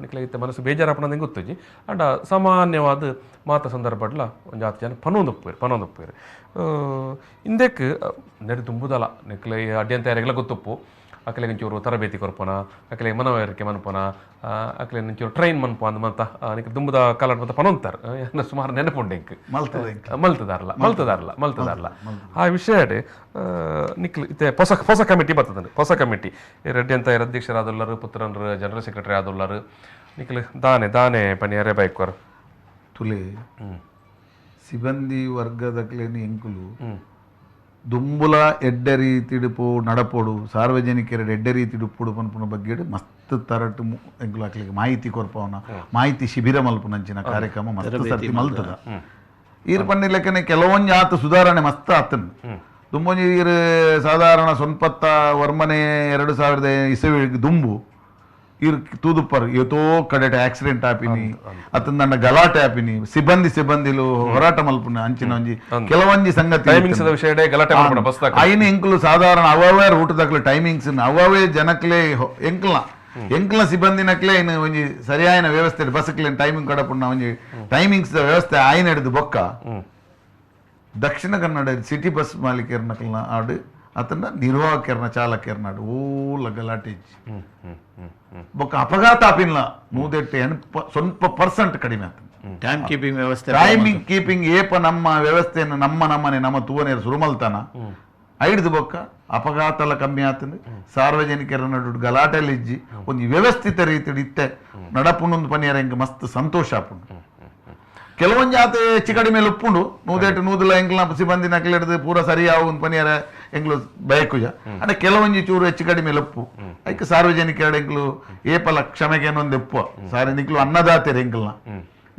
ನಿಕ್ಲೆ ಇತ್ತೆ ಮನಸ್ಸು ಬೇಜಾರಾಪಣದ ಗೊತ್ತಿಜ್ಜಿ ಅಂಡ ಸಾಮಾನ್ಯವಾದ ಮಾತ ಸಂದರ್ಭಡ್ಲ ಒಂದು ಜಾತಿ ಜನ ಪನೊಂದುಪ್ಪೇರು ಇಂದಕ್ಕೆ ನೆಡೆ ತುಂಬುದಲ್ಲ ನಿಕ್ಲೆ ಅಡ್ಯಂತ ಯಾರಿಗೆಲ್ಲ ಗೊತ್ತುಪ್ಪು ಅಕಲೆಗೆ ಒಂಚೂರು ತರಬೇತಿ ಕೊರ್ಪುನ, ಅಕಲೆ ಮನವರಿಕೆ ಮನ್ಪುನ, ಅಕಲೆ ಒಂಚೂರು ಟ್ರೈನ್ ಮನ್ಪು ಅಂದ್ ಮಂತ ನಿಕ್ ದುಂಬುದ ಕಾಲಡ್ ಮತ್ತ ಪನೊಂತಾರ್ ಸುಮಾರು ನೆನಪುಂಡು ಎಂಕ್ ಮಲ್ತದಾರಲ್ಲ ಮಲ್ತದಾರಲ್ಲ ಮಲ್ತದಾರಲ್ಲ ಆ ವಿಷಯ ನಿಕ್ಲು ಇತ್ತೆ ಹೊಸ ಹೊಸ ಕಮಿಟಿ ಬರ್ತದೆ. ಹೊಸ ಕಮಿಟಿ ರೆಡ್ಡಿ ಅಂತ ಅಧ್ಯಕ್ಷರಾದುಲ್ಲರು, ಪುತ್ರನ್ರು ಜನರಲ್ ಸೆಕ್ರೆಟರಿ ಆದುಲ್ಲರು. ನಿಕ್ಲು ದಾನೆ ದಾನೆ ಪನಿಯರೇ ಬೈಕ್ವರ್ ತುಲೆ ಸಿಬ್ಬಂದಿ ವರ್ಗದಕ್ಲೇನು ಎಂಕುಲು ದುಂಬುಲ ಎಡ್ಡೆ ರೀತಿಡು ನಡಪೋಡು, ಸಾರ್ವಜನಿಕರ ಎಡ್ಡೆ ರೀತಿಡು ಪೋಡು ಪನ್ಪುನ ಬಗ್ಗೆ ಮಸ್ತ್ ತರಟು ಎಂಕುಲು ಅಕ್ಲಿಗೆ ಮಾಹಿತಿ ಕೊರ್ಪವನ ಮಾಹಿತಿ ಶಿಬಿರ ಮಲ್ಪುನಂಚಿನ ಕಾರ್ಯಕ್ರಮ ಮಸ್ತ್ ಸರ್ತಿ ಮಲ್ತದ. ಈರ್ ಪನ್ನಿ ಲೆಕ್ಕನೆ ಕೆಲವೊಂಜಿ ಆತ ಸುಧಾರಣೆ ಮಸ್ತ್ ಆತನ್. ದುಂಬೊಂಜಿ ಈರ್ ಸಾಧಾರಣ ಸೊನ್ಪತ್ತ ವರ್ಮನೆ 2000 ಇಸವಿ ದುಂಬು ಈರ್ ತೂದುಪ್ಪರ್ ಏತೋ ಕಡೆಟ ಆಕ್ಸಿಡೆಂಟ್ ಆಪಿನಿ, ಅತಂದಂಡ ಗಲಾಟೆ ಆಪಿನಿ, ಸಿಬ್ಬಂದಿ ಸಿಬ್ಬಂದಿಲು ಹೋರಾಟ ಮಲ್ಪುನ ಅಂಚಿನ ಒಂಜಿ ಕೆಲವೊಂಜಿ ಸಂಗತಿ ಐನ ಎಂಕುಲು ಸಾಧಾರಣ ಅವವೇ ರೂಟ್ ದಾಖಲೆ ಟೈಮಿಂಗ್ಸ್ ಅವವೇ ಜನಕ್ಲೆ ಎಂಕಲ್ನ ಎಂಕಲ್ನ ಸಿಬ್ಬಂದಿನಕ್ಲೆ ಇನ್ನು ಒಂಜಿ ಸರಿಯಾದ ವ್ಯವಸ್ಥೆ ಬಸ್ಕ್ಲೆ ಟೈಮಿಂಗ್ ಕಡಪುನ ಒಂಜಿ ಟೈಮಿಂಗ್ಸ್ ವ್ಯವಸ್ಥೆ ಆಯ್ನ ಹಿಡಿದು ಬೊಕ್ಕ ದಕ್ಷಿಣ ಕನ್ನಡ ಸಿಟಿ ಬಸ್ ಮಾಲೀಕರ್ನಕ್ಲನ ಆಡು ಅತನ ನಿರ್ವಾಹಕರ್ನ ಚಾಲಕರ್ನಾಡು ಓಲ ಗಲಾಟೆ ಬೊಕ್ಕ ಅಪಘಾತ ಆಪಿಲ್ಲ 108% ಕಡಿಮೆ ಆಗ್ತದೆ. ಟೈಮ್ ಕೀಪಿಂಗ್ ವ್ಯವಸ್ಥೆ, ಟೈಮಿಂಗ್ ಕೀಪಿಂಗ್ ಏಪ ನಮ್ಮ ವ್ಯವಸ್ಥೆಯನ್ನು ನಮ್ಮ ನಮ್ಮನೆ ನಮ್ಮ ತೂವನೇರು ಸುರುಮಲ್ತಾನ ಐಡ್ದು ಬೊಕ್ಕ ಅಪಘಾತ ಎಲ್ಲ ಕಮ್ಮಿ ಆಗ್ತದೆ. ಸಾರ್ವಜನಿಕರ ನಡು ಗಲಾಟೆಲಿ ಇಜ್ಜಿ ಒಂದು ವ್ಯವಸ್ಥಿತ ರೀತಿ ಇತ್ತೆ ನಡಪುಂಡು ಪನಿಯರ ಹೆಂಗೆ ಮಸ್ತ್ ಸಂತೋಷ ಆಪುಂಡು. ಕೆಲವೊಂದು ಜಾತ ಹೆಚ್ಚು ಕಡಿಮೆ ಉಪ್ಪುಂಡು ನೂದೆಟ್ಟು ನೂದಲ ಎಂಗ್ಲ ಸಿಬ್ಬಂದಿ ನಕಲಿಡ್ದು ಪೂರ ಸರಿ ಆವು ಪನಿಯರ ಎಂಗ್ಲು ಬಯಕುಜ ಅಂದ್ರೆ ಕೆಲವೊಂಜಿ ಚೂರು ಹೆಚ್ಚು ಕಡಿಮೆ ಲಪ್ಪು ಐಕ್ ಸಾರ್ವಜನಿಕ ಎಂಕ್ಲು ಏಪಲ ಕ್ಷಮೆಗೆ ಒಂದು ಎಪ್ಪು ಸಾರಿ ನಿಕ್ಲು ಅನ್ನದಾತೆರ್ ಎಂಕ್ಲ್ನ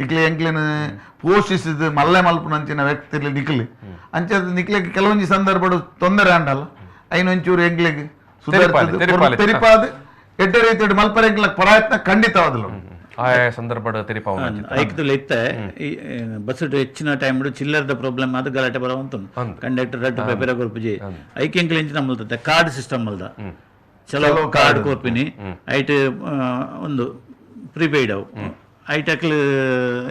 ನಿಕ್ಲಿ ಎಂಕ್ಲಿನ ಪೋಷಿಸಿದ ಮಲ್ಲೆ ಮಲ್ಪುನಂಚಿನ ವ್ಯಕ್ತಿ ನಿಕ್ಲಿ ಅಂಚೆ ನಿಕ್ಲಿಗೆ ಕೆಲವೊಂಜಿ ಸಂದರ್ಭ ತೊಂದರೆ ಅಂಡಲ್ಲ ಐನೊಂಚೂರು ಎಂಕ್ಲಿಗೆ ತೆರಿಪಾದ ಎಡ್ಡೆ ರೀತಿ ಮಲ್ಪರ ಎಂಕ್ಲ ಪ್ರಯತ್ನ ಖಂಡಿತವಾದಲ್ಲ. ಆಯಾ ಸಂದರ್ಭ ಐಕ್ತುಲ ಇತ್ತೆ ಬಸ್ ಹೆಚ್ಚಿನ ಟೈಮ್ ಚಿಲ್ಲರ್ದ ಪ್ರಾಬ್ಲಮ್ ಅದು ಗಲಾಟೆ ಬರುವಂತ ಕಂಡಕ್ಟರ್ ರಟ್ಟು ಪೇಪರ್ ಕೊರ್ಪುಜಿ ಐಕ್ ಎಂಕ್ಲ ಎಂಚಿನ ಮಲ್ತತೆ ಕಾರ್ಡ್ ಸಿಸ್ಟಮ್ ಮಲ್ದ ಚಲೋ ಕಾರ್ಡ್ ಕೊರ್ಪಿನಿ ಐಟ್ ಒಂದು ಪ್ರೀಪೇಯ್ಡ್ ಅವು ಐಟ್ ಅಕ್ಲು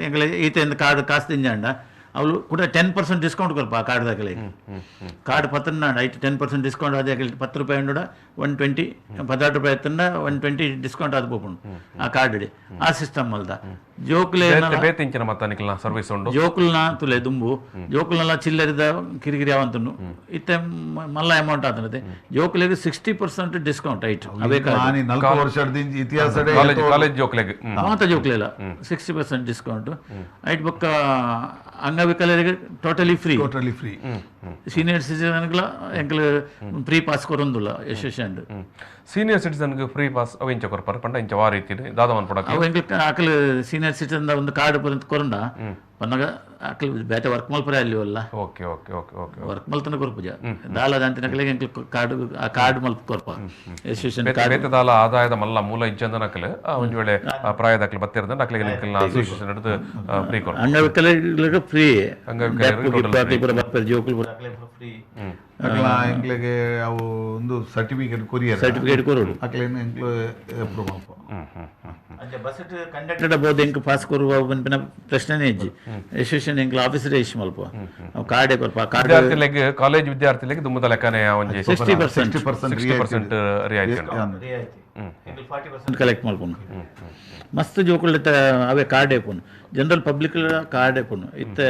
ಎಂಕ್ಲ ಈತ ಕಾರ್ಡ್ ಕಾಸು ತಿಂಜಾಂಡ ಅವಳು ಕೂಡ 10% ಡಿಸ್ಕೌಂಟ್ ಕೊರ್ಪ ಆ ಕಾರ್ಡ್ ದಾಖಲೆ ಕಾರ್ಡ್ ಪತ್ತನಾಡ ಐಟ್ 10% ಡಿಸ್ಕೌಂಟ್ ಅದೇ 10 ರೂಪಾಯಿ ಉಂಡ 120 16 ರೂಪಾಯಿ ಎತ್ತಂಡ 120 ಡಿಸ್ಕೌಂಟ್ ಅದು ಪೋಪುಂಡು ಆ ಕಾರ್ಡ್ ಆ ಸಿಸ್ಟಮ್ ಅಲ್ದ ಜೋಕುಲೆ ಸರ್ವಿಸ್ ಉಂಡು ಜೋಕುಲ್ನ ತುಲೆ ದುಂಬು ಜೋಕುಲ್ನೆಲ್ಲ ಚಿಲ್ಲರಿದ ಕಿರಿಕಿರಿ ಅವಂತುಂಡು ಇತ್ತೆ ಮಲ್ಲ ಅಮೌಂಟ್ ಆತನತೆ ಜೋಕುಲೆಗ್ 60% ಡಿಸ್ಕೌಂಟ್ ಐಟ್ ಅವೇ ಇತಿಹಾಸ ಕಾಲೇಜ್ ಜೋಕುಲೆಗ್ ಮಾತ ಜೋಕುಲೆಲ್ಲ 60% ಡಿಸ್ಕೌಂಟ್ ಐಟ್ ಬೊಕ್ಕ ಅಂಗವಿಕಲರಿಗೆ totally free, totally free. Senior ಸಿಟಿಸನ್ಗಳ ಎಂಕಲ್ free pass ಕೊರೊಂದುಲ್ಲ ಯಶಸ್ವಿ. ಸೀನಿಯರ್ ಸಿಟಿಸನ್ಗೆ ಫ್ರೀ ಪಾಸ್ ಅವು ಇಂಚ ಕೊರ್ಪರ್ ಪಂಡ ಇಂಚ ವಾ ರೀತಿ ದಾದವನ್ ಪಡಕ ಅವು ಎಂಕಲ್ ಅಕಲ್ ಸೀನಿಯರ್ ಸಿಟಿಸನ್ ಒಂದು ಕಾರ್ಡ್ ಪರಂತ ಕೊರಂಡ ಪನ್ನಗ ಅಕಲ್ ಬೇತೆ ವರ್ಕ್ ಮಲ್ಪರೆ ಅಲ್ಲಿ ಅಲ್ಲ. Okay okay okay okay work ಮಲ್ತನ ಕೊರ್ಪುಜ ದಾಲ ದಾಂತಿನಕಲೆಗೆ ಎಂಕಲ್ ಕಾರ್ಡ್ ಆ ಕಾರ್ಡ್ ಮಲ್ಪ ಕೊರ್ಪ ಅಸೋಸಿಯೇಷನ್ ಕಾರ್ಡ್ ಬೇತೆ ದಾಲ ಆದಾಯದ ಮಲ್ಲ ಮೂಲ ಇಜ್ಜಂದನಕಲ್ ಒಂದು ವೇಳೆ ಪ್ರಾಯದಕಲ್ ಬತ್ತಿರದ ಅಕಲೆಗೆ ನಿಕಲ್ನ ಅಸೋಸಿಯೇಷನ್ ಹಿಡಿದು ಫ್ರೀ ಕೊರ್ಪ ಅಂಗವಿಕಲರಿಗೆ ಫ್ರೀ, ಅಂಗವಿಕಲರಿಗೆ ಪೂರ ಬರ್ಪರ್ ಜೋಕುಲು ಪೂರ ಅಕಲೆ ಫ್ರೀ. ಅಕಲ ಎಂಕ್ಲೆಗೆ ಅವು ಒಂದು certificate courier certificate ಕೊರೊಡು ಅಕಲೇನು ಎಂಕ್ಲು ಅಪ್ರೂವ್ ಮಲ್ಪ. ಅಂಚ ಬಸ್ ಕಂಡಕ್ಟರ್ ಬೋದು ಎಂಕ್ ಪಾಸ್ ಕೊರುವ ಪನ್ಪಿನ ಪ್ರಶ್ನೆನೇ ಇಜ್ಜಿ. ಅಸೋಸಿಯೇಷನ್ ಎಂಕ್ಲ ಆಫೀಸರ್ ಇಶ್ ಮಲ್ಪ ಅವು ಕಾರ್ಡೇ ಕೊರ್ಪ ಕಾರ್ಡ್ ವಿದ್ಯಾರ್ಥಿಲೆಗ್ ಕಾಲೇಜ್ ವಿದ್ಯಾರ್ಥಿಲೆಗ್ ದುಂಬುದ ಲೆಕ್ಕನೆ ಒಂಜಿ 60% ರಿಯಾಯಿತಿ 40% ಕಲೆಕ್ಟ್ ಮಲ್ಪುನು ಮಸ್ತ್ ಜೋಕುಲು ಅವೇ ಕಾರ್ಡ್ ಏಪುನು general public card ಏಪುನು ಇತ್ತೆ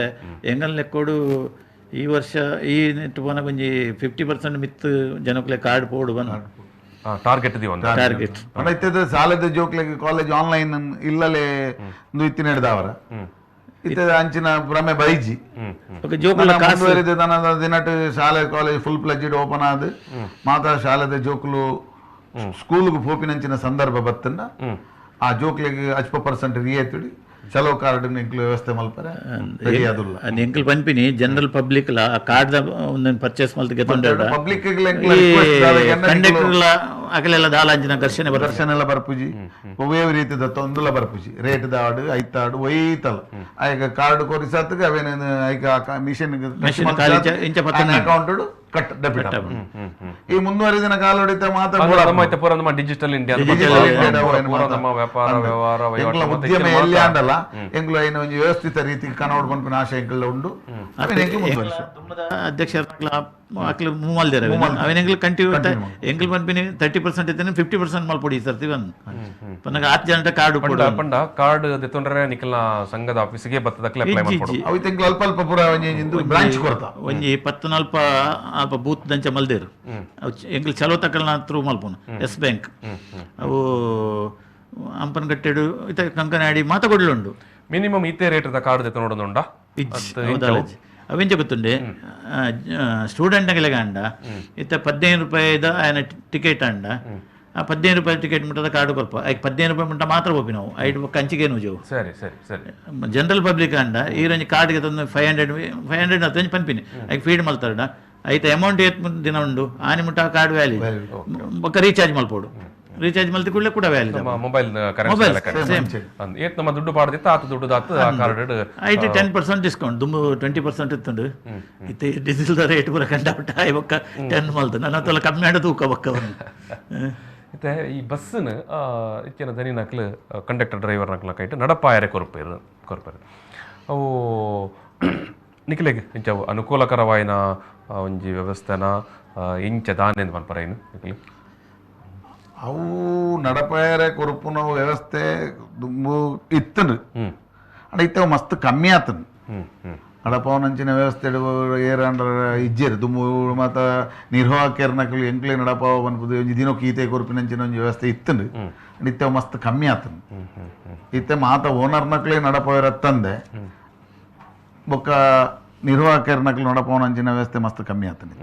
ಎಂಗಲ್ ಲೆಕ್ಕೋಡು ಈ ವರ್ಷ ಈ ನೆಟ್ ಪೋನ ಒಂಜಿ 50% ಮಿತ್ ಜನಕುಲೆ ಕಾರ್ಡ್ ಪೋಡು ಬನ್ನ ಟಾರ್ಗೆಟ್ the ಒಂದು ಟಾರ್ಗೆಟ್. ಪಂಡ ಇತ್ತೆ ಸಾಲದ ಜೋಕ್ಲೆಗ್ ಕಾಲೇಜ್ ಆನ್ಲೈನ್ ಇಲ್ಲಲೇ ಇತ್ತಿ ನಡೆದವರ ಇತ್ತೆ ಅಂಚಿನ ಭ್ರಮೆ ಬೈಜಿ ಜೋಕುಲ ಕಾಸು ದಿನಟ್ ಶಾಲೆ ಕಾಲೇಜ್ ಫುಲ್ ಪ್ಲೆಜ್ಡ್ ಓಪನ್ ಆದ್ ಮಾತಾ ಶಾಲೆದ ಜೋಕುಲು ಸ್ಕೂಲ್ಗೆ ಪೋಪಿನಂಚಿನ ಸಂದರ್ಭ ಬತ್ತನ್ನ ಆ ಜೋಕ್ಲೆಗ್ 10% ರಿಯಾಯಿತಿ ಚಲೋ ಕಾರ್ಡ್ ಎಂಕ್ಲು ವ್ಯವಸ್ಥೆ ಮಲ್ಪರೆ ರೆಡಿ ಆದುಲ್ಲ. ಎಂಕ್ಲು ಪನ್ಪಿನಿ ಜನರಲ್ ಪಬ್ಲಿಕ್ ಲ ಆ ಕಾರ್ಡ್ ಒಂದೊಂದು ಪರ್ಚೇಸ್ ಮಲ್ತ್ ಗೆತೊಂಡ ಪಬ್ಲಿಕ್ ಕಂಡಕ್ಟರ್ ಲ ಅಕಲೆಲ್ಲ ದಾಲ ಅಂಚಿನ ಘರ್ಷಣೆ ಘರ್ಷಣೆ ಎಲ್ಲ ಬರ್ಪುಜಿ ಒವ್ವೇ ರೀತಿದ ತೊಂದುಲ ಬರ್ಪುಜಿ ರೇಟ್ ದಾಡು ಐತಾಡು ಒಯ್ತಲ್ಲ ಆಯ್ಕ ಕಾರ್ಡ್ ಕೊರಿಸಾತ್ಗೆ ಅವೇನೇನು ಐಕ ಮಿಷನ್ account cut debit. ಈ ಮುಂದುವರಿದಿನ ಕಾಲೊಡಿತ ಮಾತ್ರ ಪೂರ ನಮ್ಮ ಡಿಜಿಟಲ್ ಇಂಡಿಯಾ ವ್ಯಾಪಾರ ವ್ಯವಹಾರ ಉದ್ಯಮ ಎಲ್ಲಿ ಅಂಡಲ್ಲ ಎಂಗ್ಲು ಐನ ಒಂಜಿ ವ್ಯವಸ್ಥಿತ ರೀತಿ ಕನೋಡ್ ಪನ್ಪಿನ ಆಶೆ ಎಂಕಲ್ನ ಉಂಡು. ಅಧ್ಯಕ್ಷ ಅಕ್ಲು ಮೂವ್ ಮಲ್ದೇರ ಅವೇನು ಎಂಗ್ಲು ಕಂಟಿನ್ಯೂ ಎಂಗ್ಲು ಪನ್ಪಿನಿ 30% ಇತ್ತೇನೆ 50% ಮಲ್ಪೊಡಿ ಈ ಸರ್ತಿ ಬಂದು ಪನ್ನಗ ಆತ್ ಜನಟ ಕಾರ್ಡ್ ಪಂಡ ಪಂಡ ಕಾರ್ಡ್ ದೆತ್ತೊಂಡ್ರೆ ನಿಕಲ್ನ ಸಂಘದ ಆಫೀಸಿಗೆ ಬತ್ತದಕ್ಲೆ ಅಪ್ಲೈ ಮಲ್ಪೊಡು. ಅವು ತಿಂಗಳು ಅಲ್ಪ ಅಲ್ಪ ಪೂರ ಒಂಜಿ ಬ್ರಾಂಚ್ ಕೊರ್ತ ಒಂಜಿ ಪತ್ತು ನಲ್ಪ ಅಲ್ಪ ಬೂತ್ ದಂಚ ಮಲ್ದೇರು ಅವು ಎಂಗ್ಲು ಚಲೋ ತಕಲ್ನ ಥ್ರೂ ಮಲ್ಪುನು ಎಸ್ ಬ್ಯಾಂಕ್ ಅವು ಅಂಪನಗಟ್ಟೆಡು ಇತ್ತ ಕಂಕನಾಡಿ ಮಾತ ಕೊಡ್ಲುಂಡು. ಮಿನಿಮಮ್ ಇತ್ತೆ ರೇಟ್ the card ದೆತ್ತೊಂಡುಂಡ ಅವೆಂಚ ಗೊತ್ತುಂಡೆ ಸ್ಟೂಡೆಂಟ್ ಅಂಡ ಇತ್ತ 15 ರೂಪಾಯಿದ ఆయన ಟಿಕೆಟ್ ಅಂಡ ಆ 15 ರೂಪಾಯಿ ಟಿಕೆಟ್ ಮುಟ್ಟದ ಕಾರ್ಡ್ ಕೊರ್ಪ ಐಕ್ 15 ರೂಪಾಯಿ ಮುಟ್ಟ ಮಾತ್ರ ಹೋಗಿ ನಾವು ಐಟ್ ಕಂಚಿಗೆ ಜೋವು. ಸರಿ ಸರಿ ಸರಿ ಜನರಲ್ ಪಬ್ಲಿಕ್ ಅಂಡ ಈ ರಂಜಿ ಕಾರ್ಡ್ಗೆ ತಂದು 500 500 ಹತ್ತು ಪನ್ಪಿನಿ ಐಕ್ ಫೀಡ್ ಮಲ್ತಾರಡ ಐತ ಅಮೌಂಟ್ ಏತ್ ದಿನ ಉಂಡು ಆನಿ ಮುಟ್ಟ ಕಾರ್ಡ್ ವ್ಯಾಲ್ಯೂ ಬೊಕ್ಕ ರೀಚಾರ್ಜ್ ಮಲ್ಪೋಡು ರೀಚಾರ್ಜ್ ಮಲ್ತಿ ಕೂಡಲೇ ಕೂಡ ವ್ಯಾಲ್ಯೂ ಮೊಬೈಲ್ ಏತ್ ನಮ್ಮ ದುಡ್ಡು ಪಾಡ್ದಿತ್ತ ಆತ ದುಡ್ಡು ದಾತು ಆ ಕಾರ್ಡ್ ಐಟ್ 10% ಡಿಸ್ಕೌಂಟ್ ದುಂಬು 20% ಇತ್ತುಂಡು ಇತ್ತೆ ಡೀಸೆಲ್ ರೇಟ್ ಪೂರ ಕಂಡಪಟ್ಟ ಬೊಕ್ಕ 10 ಮಲ್ತು ನನ್ನ ಹತ್ರ ಕಮ್ಮಿ ಆಡ ತೂಕ ಬೊಕ್ಕ ಇತ್ತೆ ಈ ಬಸ್ಸನ್ನು ಇತ್ತಿನ ದನಿ ನಕ್ಲು ಕಂಡಕ್ಟರ್ ಡ್ರೈವರ್ ನಕ್ಲ ಕೈಟ್ ನಡಪಾಯರೆ ಕೊರ್ಪೇರು ಕೊರ್ಪೇರು ಅವು ನಿಕ್ಲೆಗ್ ಇಂಚ ಅನುಕೂಲಕರವಾಯಿನ ಒಂಜಿ ವ್ಯವಸ್ಥೆನ ಇಂಚ ದಾನೆಂದು ಪನ್ಪರ ಏನು ನಿಕ್ಲೆ? ಅವು ನಡಪಾಯರೆ ಕೊರ್ಪುನ ವ್ಯವಸ್ಥೆ ದುಂಬು ಇತ್ತನು ಅಂಡ ಇತ್ತೆ ಅವು ಮಸ್ತ್ ಕಮ್ಮಿ ಆತನು. ನಡಪಾವನಂಚಿನ ವ್ಯವಸ್ಥೆ ಏರಾಂಡ್ರ ಇಜ್ಜೇರು ದುಂಬು ಮಾತ ನಿರ್ವಾಹಕರ್ನಕ್ಲು ಎಂಕ್ಲೆ ನಡಪಾವ ಪನ್ಪುದು ಒಂಜಿ ದಿನಕ್ಕೆ ಈತೆ ಕೊರ್ಪಿನಂಚಿನ ಒಂಜಿ ವ್ಯವಸ್ಥೆ ಇತ್ತನು ಅಂಡ ಇತ್ತೆ ಅವು ಮಸ್ತ್ ಕಮ್ಮಿ ಆತನು. ಇತ್ತೆ ಮಾತ ಓನರ್ನಕ್ಲೇ ನಡಪಾವರತ್ತಂದೆ ಬೊಕ್ಕ ನಿರ್ವಾಹಕರ್ನಕ್ಲು ನಡಪಾವನಂಚಿನ ವ್ಯವಸ್ಥೆ ಮಸ್ತ್ ಕಮ್ಮಿ ಆತನು.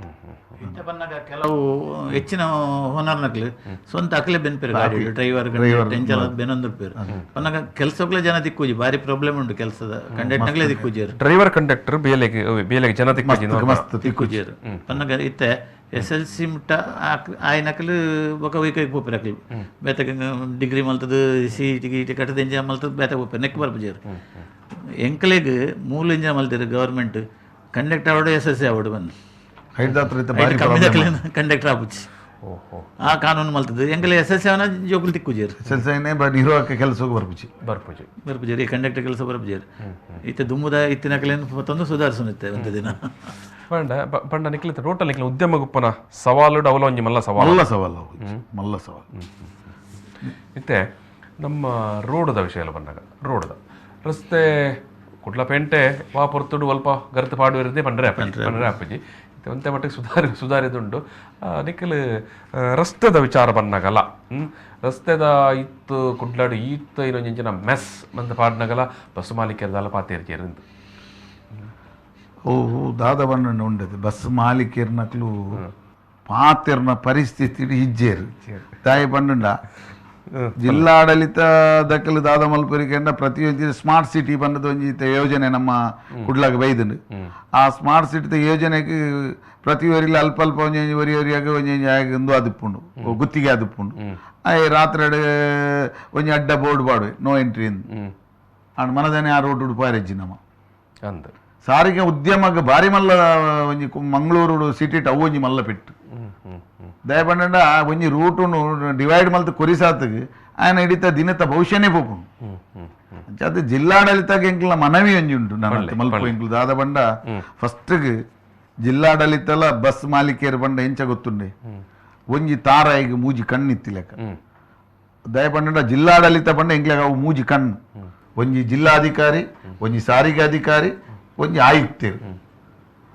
ಇತ್ತೆ ಬಂದಾಗ ಕೆಲವು ಹೆಚ್ಚಿನ ಓನರ್ನಕ್ಲು ಸ್ವಂತ ಅಕ್ಲೆ ಬೆನ್ಪೇರು ಗಾಡಿ ಡ್ರೈವರ್ ಟೆನ್ಷನ್ ಬೆನೊಂದಿರ್ಪೇರು ಪನ್ನಾಗ ಕೆಲಸಕ್ಲೆ ಜನ ದಿಕ್ಕೂಜಿ ಭಾರಿ ಪ್ರಾಬ್ಲಮ್ ಉಂಟು ಕೆಲಸದ ಕಂಡಕ್ಟರ್ನಕ್ಲೆ ದಿಕ್ಕೂಜಿಯರು ಡ್ರೈವರ್ ಕಂಡಕ್ಟರ್ ಬೇಲೆಗೆ ಬೇಲೆಗೆ ಜನ ದಿಕ್ಕೂಜಿ ಮಸ್ತ್ ದಿಕ್ಕೂಜಿಯರು. ಪನ್ನಾಗ ಇತ್ತೆ SLC ಮುಟ್ಟ ಆಯ್ನಕ್ಲು ಬೊಕ ವೈಕೈಕ್ ಪೋಪೇರು ಅಕ್ಲು ಬೇತಕ ಡಿಗ್ರಿ ಮಲ್ತದ ಸಿ ಟಿ ಗಿ ಟಿ ಕಟ್ಟದ ಇಂಜಿನ ಮಲ್ತದ ಬೇತಕ ಪೋಪೇರು ನೆಕ್ ಬರ್ಪುಜೇರು. ಎಂಕ್ಲೆಗ್ ಮೂಲ ಇಂಜಿನ ಮಲ್ತೇರು ಗವರ್ಮೆಂಟ್ ಕಂಡಕ್ಟರ್ ಆವಡು SSC ಆವಡು ಬಂದು ಕಂಡಕ್ಟರ್ ಆಪುಚಿ ಆ ಕಾನೂನು ಮಲ್ತದ ಎಂಕಲೆ SSC ಅವನ ಜೋಕುಲು ತಿಕ್ಕುಜೇರು ನಿರ್ವಾಹಕ ಕೆಲಸಕ್ಕೆ ಬರ್ಪುಜಿ ಬರ್ಪುಜಿ ಬರ್ಪುಜೇರು ಈ ಕಂಡಕ್ಟರ್ ಕೆಲಸ ಬರ್ಪುಜೇರು ಇತ್ತೆ ದುಮ್ಮುದ ಇತ್ತಿನಕಲೇನು ಮತ್ತೊಂದು ಸುಧಾರಿಸುತ್ತೆ ಒಂದು ದಿನ. ಪಂಡ ಪಂಡ ನಿಕ್ಲೆ ಟೋಟಲ್ ನಿಕ್ಲೆ ಉದ್ಯಮ ಗುಪ್ಪನ ಸವಾಲು ಅವಲ ಒಂಜಿ ಮಲ್ಲ ಸವಾಲು ಮಲ್ಲ ಸವಾಲು ಮಲ್ಲ ಸವಾಲು. ಇತ್ತೆ ನಮ್ಮ ರೋಡದ ವಿಷಯ ಎಲ್ಲ ಬಂದಾಗ ರೋಡದ ರಸ್ತೆ ಕುಡ್ಲ ಪೇಂಟೆ ವಾ ಪೊರ್ತುಡು ಅಲ್ಪ ಗರ್ತು ಪಾಡು ಇರದೆ ಪಂಡ್ರೆ ಪಂಡ್ರೆ ಅಪ್ಪಜಿ ಒಂತೆ ಮಟ್ಟಿಗೆ ಸುಧಾರಿದುಂಡು. ನಿಕ್ಕಲು ರಸ್ತೆದ ವಿಚಾರ ಬಂದಾಗಲ್ಲ ರಸ್ತೆದ ಇತ್ತು ಕುಡ್ಲಾಡು ಈತ್ತು ಇನ್ನೊಂದು ಮೆಸ್ ಮಂದ ಪಾಡ್ನಾಗಲ್ಲ ಬಸ್ ಮಾಲೀಕರದಲ್ಲ ಪಾತೇರ್ಜೇರು. ಓ ದಾದ ಬಣ್ಣ ಉಂಡದು ಬಸ್ ಮಾಲೀಕರ್ನಕ್ಲು ಪಾತೆರ್ನ ಪರಿಸ್ಥಿತಿ ಇಜ್ಜೇರು ತಾಯಿ ಬಂಡುಂಡ ಜಿಲ್ಲಾಡಳಿತ ದಕ್ಕಲು ದಾದ ಮಲ್ಪುರಿಕೆಂಡ ಪ್ರತಿಯೊಂದು ಸ್ಮಾರ್ಟ್ ಸಿಟಿ ಬಂದದ ಒಂಜಿ ಯೋಜನೆ ನಮ್ಮ ಕುಡ್ಲಾಗ ಬೈದುಂಡು. ಆ ಸ್ಮಾರ್ಟ್ ಸಿಟಿ ಯೋಜನೆಗೆ ಪ್ರತಿ ಒರಿಲಿ ಅಲ್ಪ ಅಲ್ಪ ಒಂಜಿ ಒರಿ ಒರಿಯಾಗ ಒಂಜಿ ಒಂದು ಅದಿಪ್ಪುಂಡು ಗುತ್ತಿಗೆ ಅದಿಪ್ಪುಂಡು ರಾತ್ರಿ ಒಂಜಿ ಅಡ್ಡ ಬೋರ್ಡ್ ಬಾಡುವೆ ನೋ ಎಂಟ್ರಿ ಅಂಡ್ ಮನದನೆ ಆ ರೋಡ್ ಉಡುಪಾರೆಜ್ಜಿ ನಮ್ಮ ಅಂದ್ ಸಾರಿಗೆ ಉದ್ಯಮಕ್ಕೆ ಭಾರಿ ಮಲ್ಲ ಒಂಜಿ ಮಂಗಳೂರು ಸಿಟಿ ಅವು ಒಂಜಿ ಮಲ್ಲ ಪೆಟ್ಟು ದಯಪಂಡ ಒಂಜಿ ರೂಟುನು ಡಿವೈಡ್ ಮಲ್ತು ಕೊರಿಸಾತಗೆ ఆయన ಹಿಡಿತ ದಿನತ ಭವಿಷ್ಯನೇ ಪೋಪುಂಡು. ಅದು ಜಿಲ್ಲಾಡಳಿತಕ್ಕೆ ಎಂಕ್ಲ ಮನವಿ ಒಂಜಿ ಉಂಟು ನಾನು ಮಲ್ಪ ಎಂಕ್ಲು ದಾದ ಬಂಡ ಫಸ್ಟ್ಗೆ ಜಿಲ್ಲಾಡಳಿತಲ ಬಸ್ ಮಾಲೀಕರು ಬಂಡ ಎಂಚ ಗೊತ್ತುಂಡೆ ಒಂಜಿ ತಾರಾಯಿಗೆ ಮೂಜಿ ಕಣ್ಣು ಇತ್ತಿಲೆಕ್ಕ ದಯಪಂಡ ಜಿಲ್ಲಾಡಳಿತ ಬಂಡ ಎಂಕ್ಲಾಗ ಅವು ಮೂಜಿ ಕಣ್ಣು ಒಂಜಿ ಜಿಲ್ಲಾಧಿಕಾರಿ ಒಂಜಿ ಸಾರಿಗೆ ಅಧಿಕಾರಿ ಒಂಜಿ ಆಯುಕ್ತರು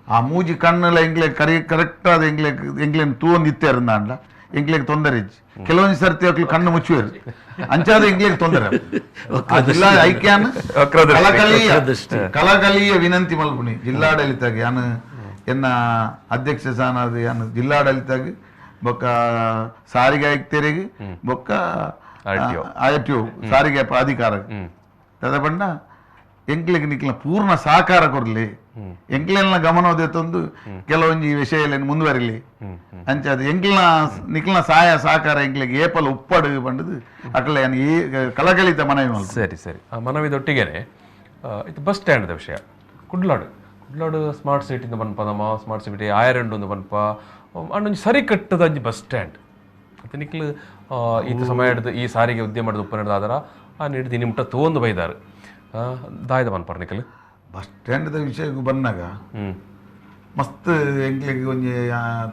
ಆ ಮೂಜಿ ಕಣ್ಣುಲ ಎಂಕ್ಲೆ ಕರಿ ಕರೆಕ್ಟ್ ಆದ ಎಂಕ್ಲೆ ಎಂಕ್ಲೆನ್ ತೂವೊಂದು ಇತ್ತೇರು ಅಂಡ ಎಂಕ್ಲೆಗ್ ತೊಂದರೆ ಇಜ್ಜಿ ಕೆಲವೊಂದು ಸರ್ತಿ ಅಕ್ಲು ಕಣ್ಣು ಮುಚ್ಚುವೇರು ಅಂಚಾದ ಎಂಕ್ಲೆಗ್ ತೊಂದರೆ ಜಿಲ್ಲಾ ಐಕ್ಯಾನ್ ಕಲಕಲಿಯ ಕಲಕಲಿಯ ವಿನಂತಿ ಮಲ್ಪುಣಿ ಜಿಲ್ಲಾಡಳಿತಗೆ ಯಾನು ಎನ್ನ ಅಧ್ಯಕ್ಷ ಸ್ಥಾನದ ಯಾನು ಜಿಲ್ಲಾಡಳಿತಗೆ ಬೊಕ್ಕ ಸಾರಿಗೆ ಆಯುಕ್ತರಿಗೆ ಬೊಕ್ಕ ಆರ್ ಟಿ ಸಾರಿಗೆ ಪ್ರಾಧಿಕಾರ ತದ ಬಣ್ಣ ಎಂಕ್ಲೆಗ್ ನಿಕ್ಲ ಪೂರ್ಣ ಸಹಕಾರ ಕೊರ್ಲಿ ಎಂಕ್ಲೆನ ಗಮನ ತಂದು ಕೆಲವೊಂಜಿ ವಿಷಯ ಮುಂದುವರಿಲಿ ಅಂಚಾದ ಎಂಕ್ಲನ ನಿಕ್ಲನ ಸಹಾಯ ಸಹಕಾರ ಎಂಕ್ಲೆಗ್ ಏಪಲ್ ಉಪ್ಪಡು ಬಂಡದು ಅಕಲೆ ಈ ಕಲಕಲಿತ ಮನವಿ ಮಲ್ತು. ಸರಿ ಸರಿ ಆ ಮನವಿದೊಟ್ಟಿಗೆನೆ ಇದು ಬಸ್ ಸ್ಟ್ಯಾಂಡ್ದ ವಿಷಯ ಕುಡ್ಲಾಡು ಕುಡ್ಲಾಡು ಸ್ಮಾರ್ಟ್ ಸಿಟಿಂದ ಬನ್ಪ ನಮ್ಮ ಸ್ಮಾರ್ಟ್ ಸಿಟಿ ಆಯರಂಡು ಒಂದು ಬನ್ಪ ಅಂಡೊಂಜಿ ಸರಿ ಕಟ್ಟದ ಒಂಜಿ ಬಸ್ ಸ್ಟ್ಯಾಂಡ್ ಮತ್ತು ನಿಕ್ಲು ಈತ ಸಮಯ ಹಿಡ್ದು ಈ ಸಾರಿಗೆ ಉದ್ಯಮ ಹಿಡ್ದು ಉಪ್ಪು ಹಿಡ್ದು ಆದರ ಆ ನೀಡ್ದು ನಿಮ್ಟ ತೋಂದು ಬೈದಾರು ದಾಯದ ಬನ್ಪಾರ ನಿಕ್ಲು. ಬಸ್ ಸ್ಟ್ಯಾಂಡ್ದ ವಿಷಯಕ್ಕೆ ಬಂದಾಗ ಮಸ್ತ್ ಎಂಕ್ಲೆಗ್ ಒಂಜಿ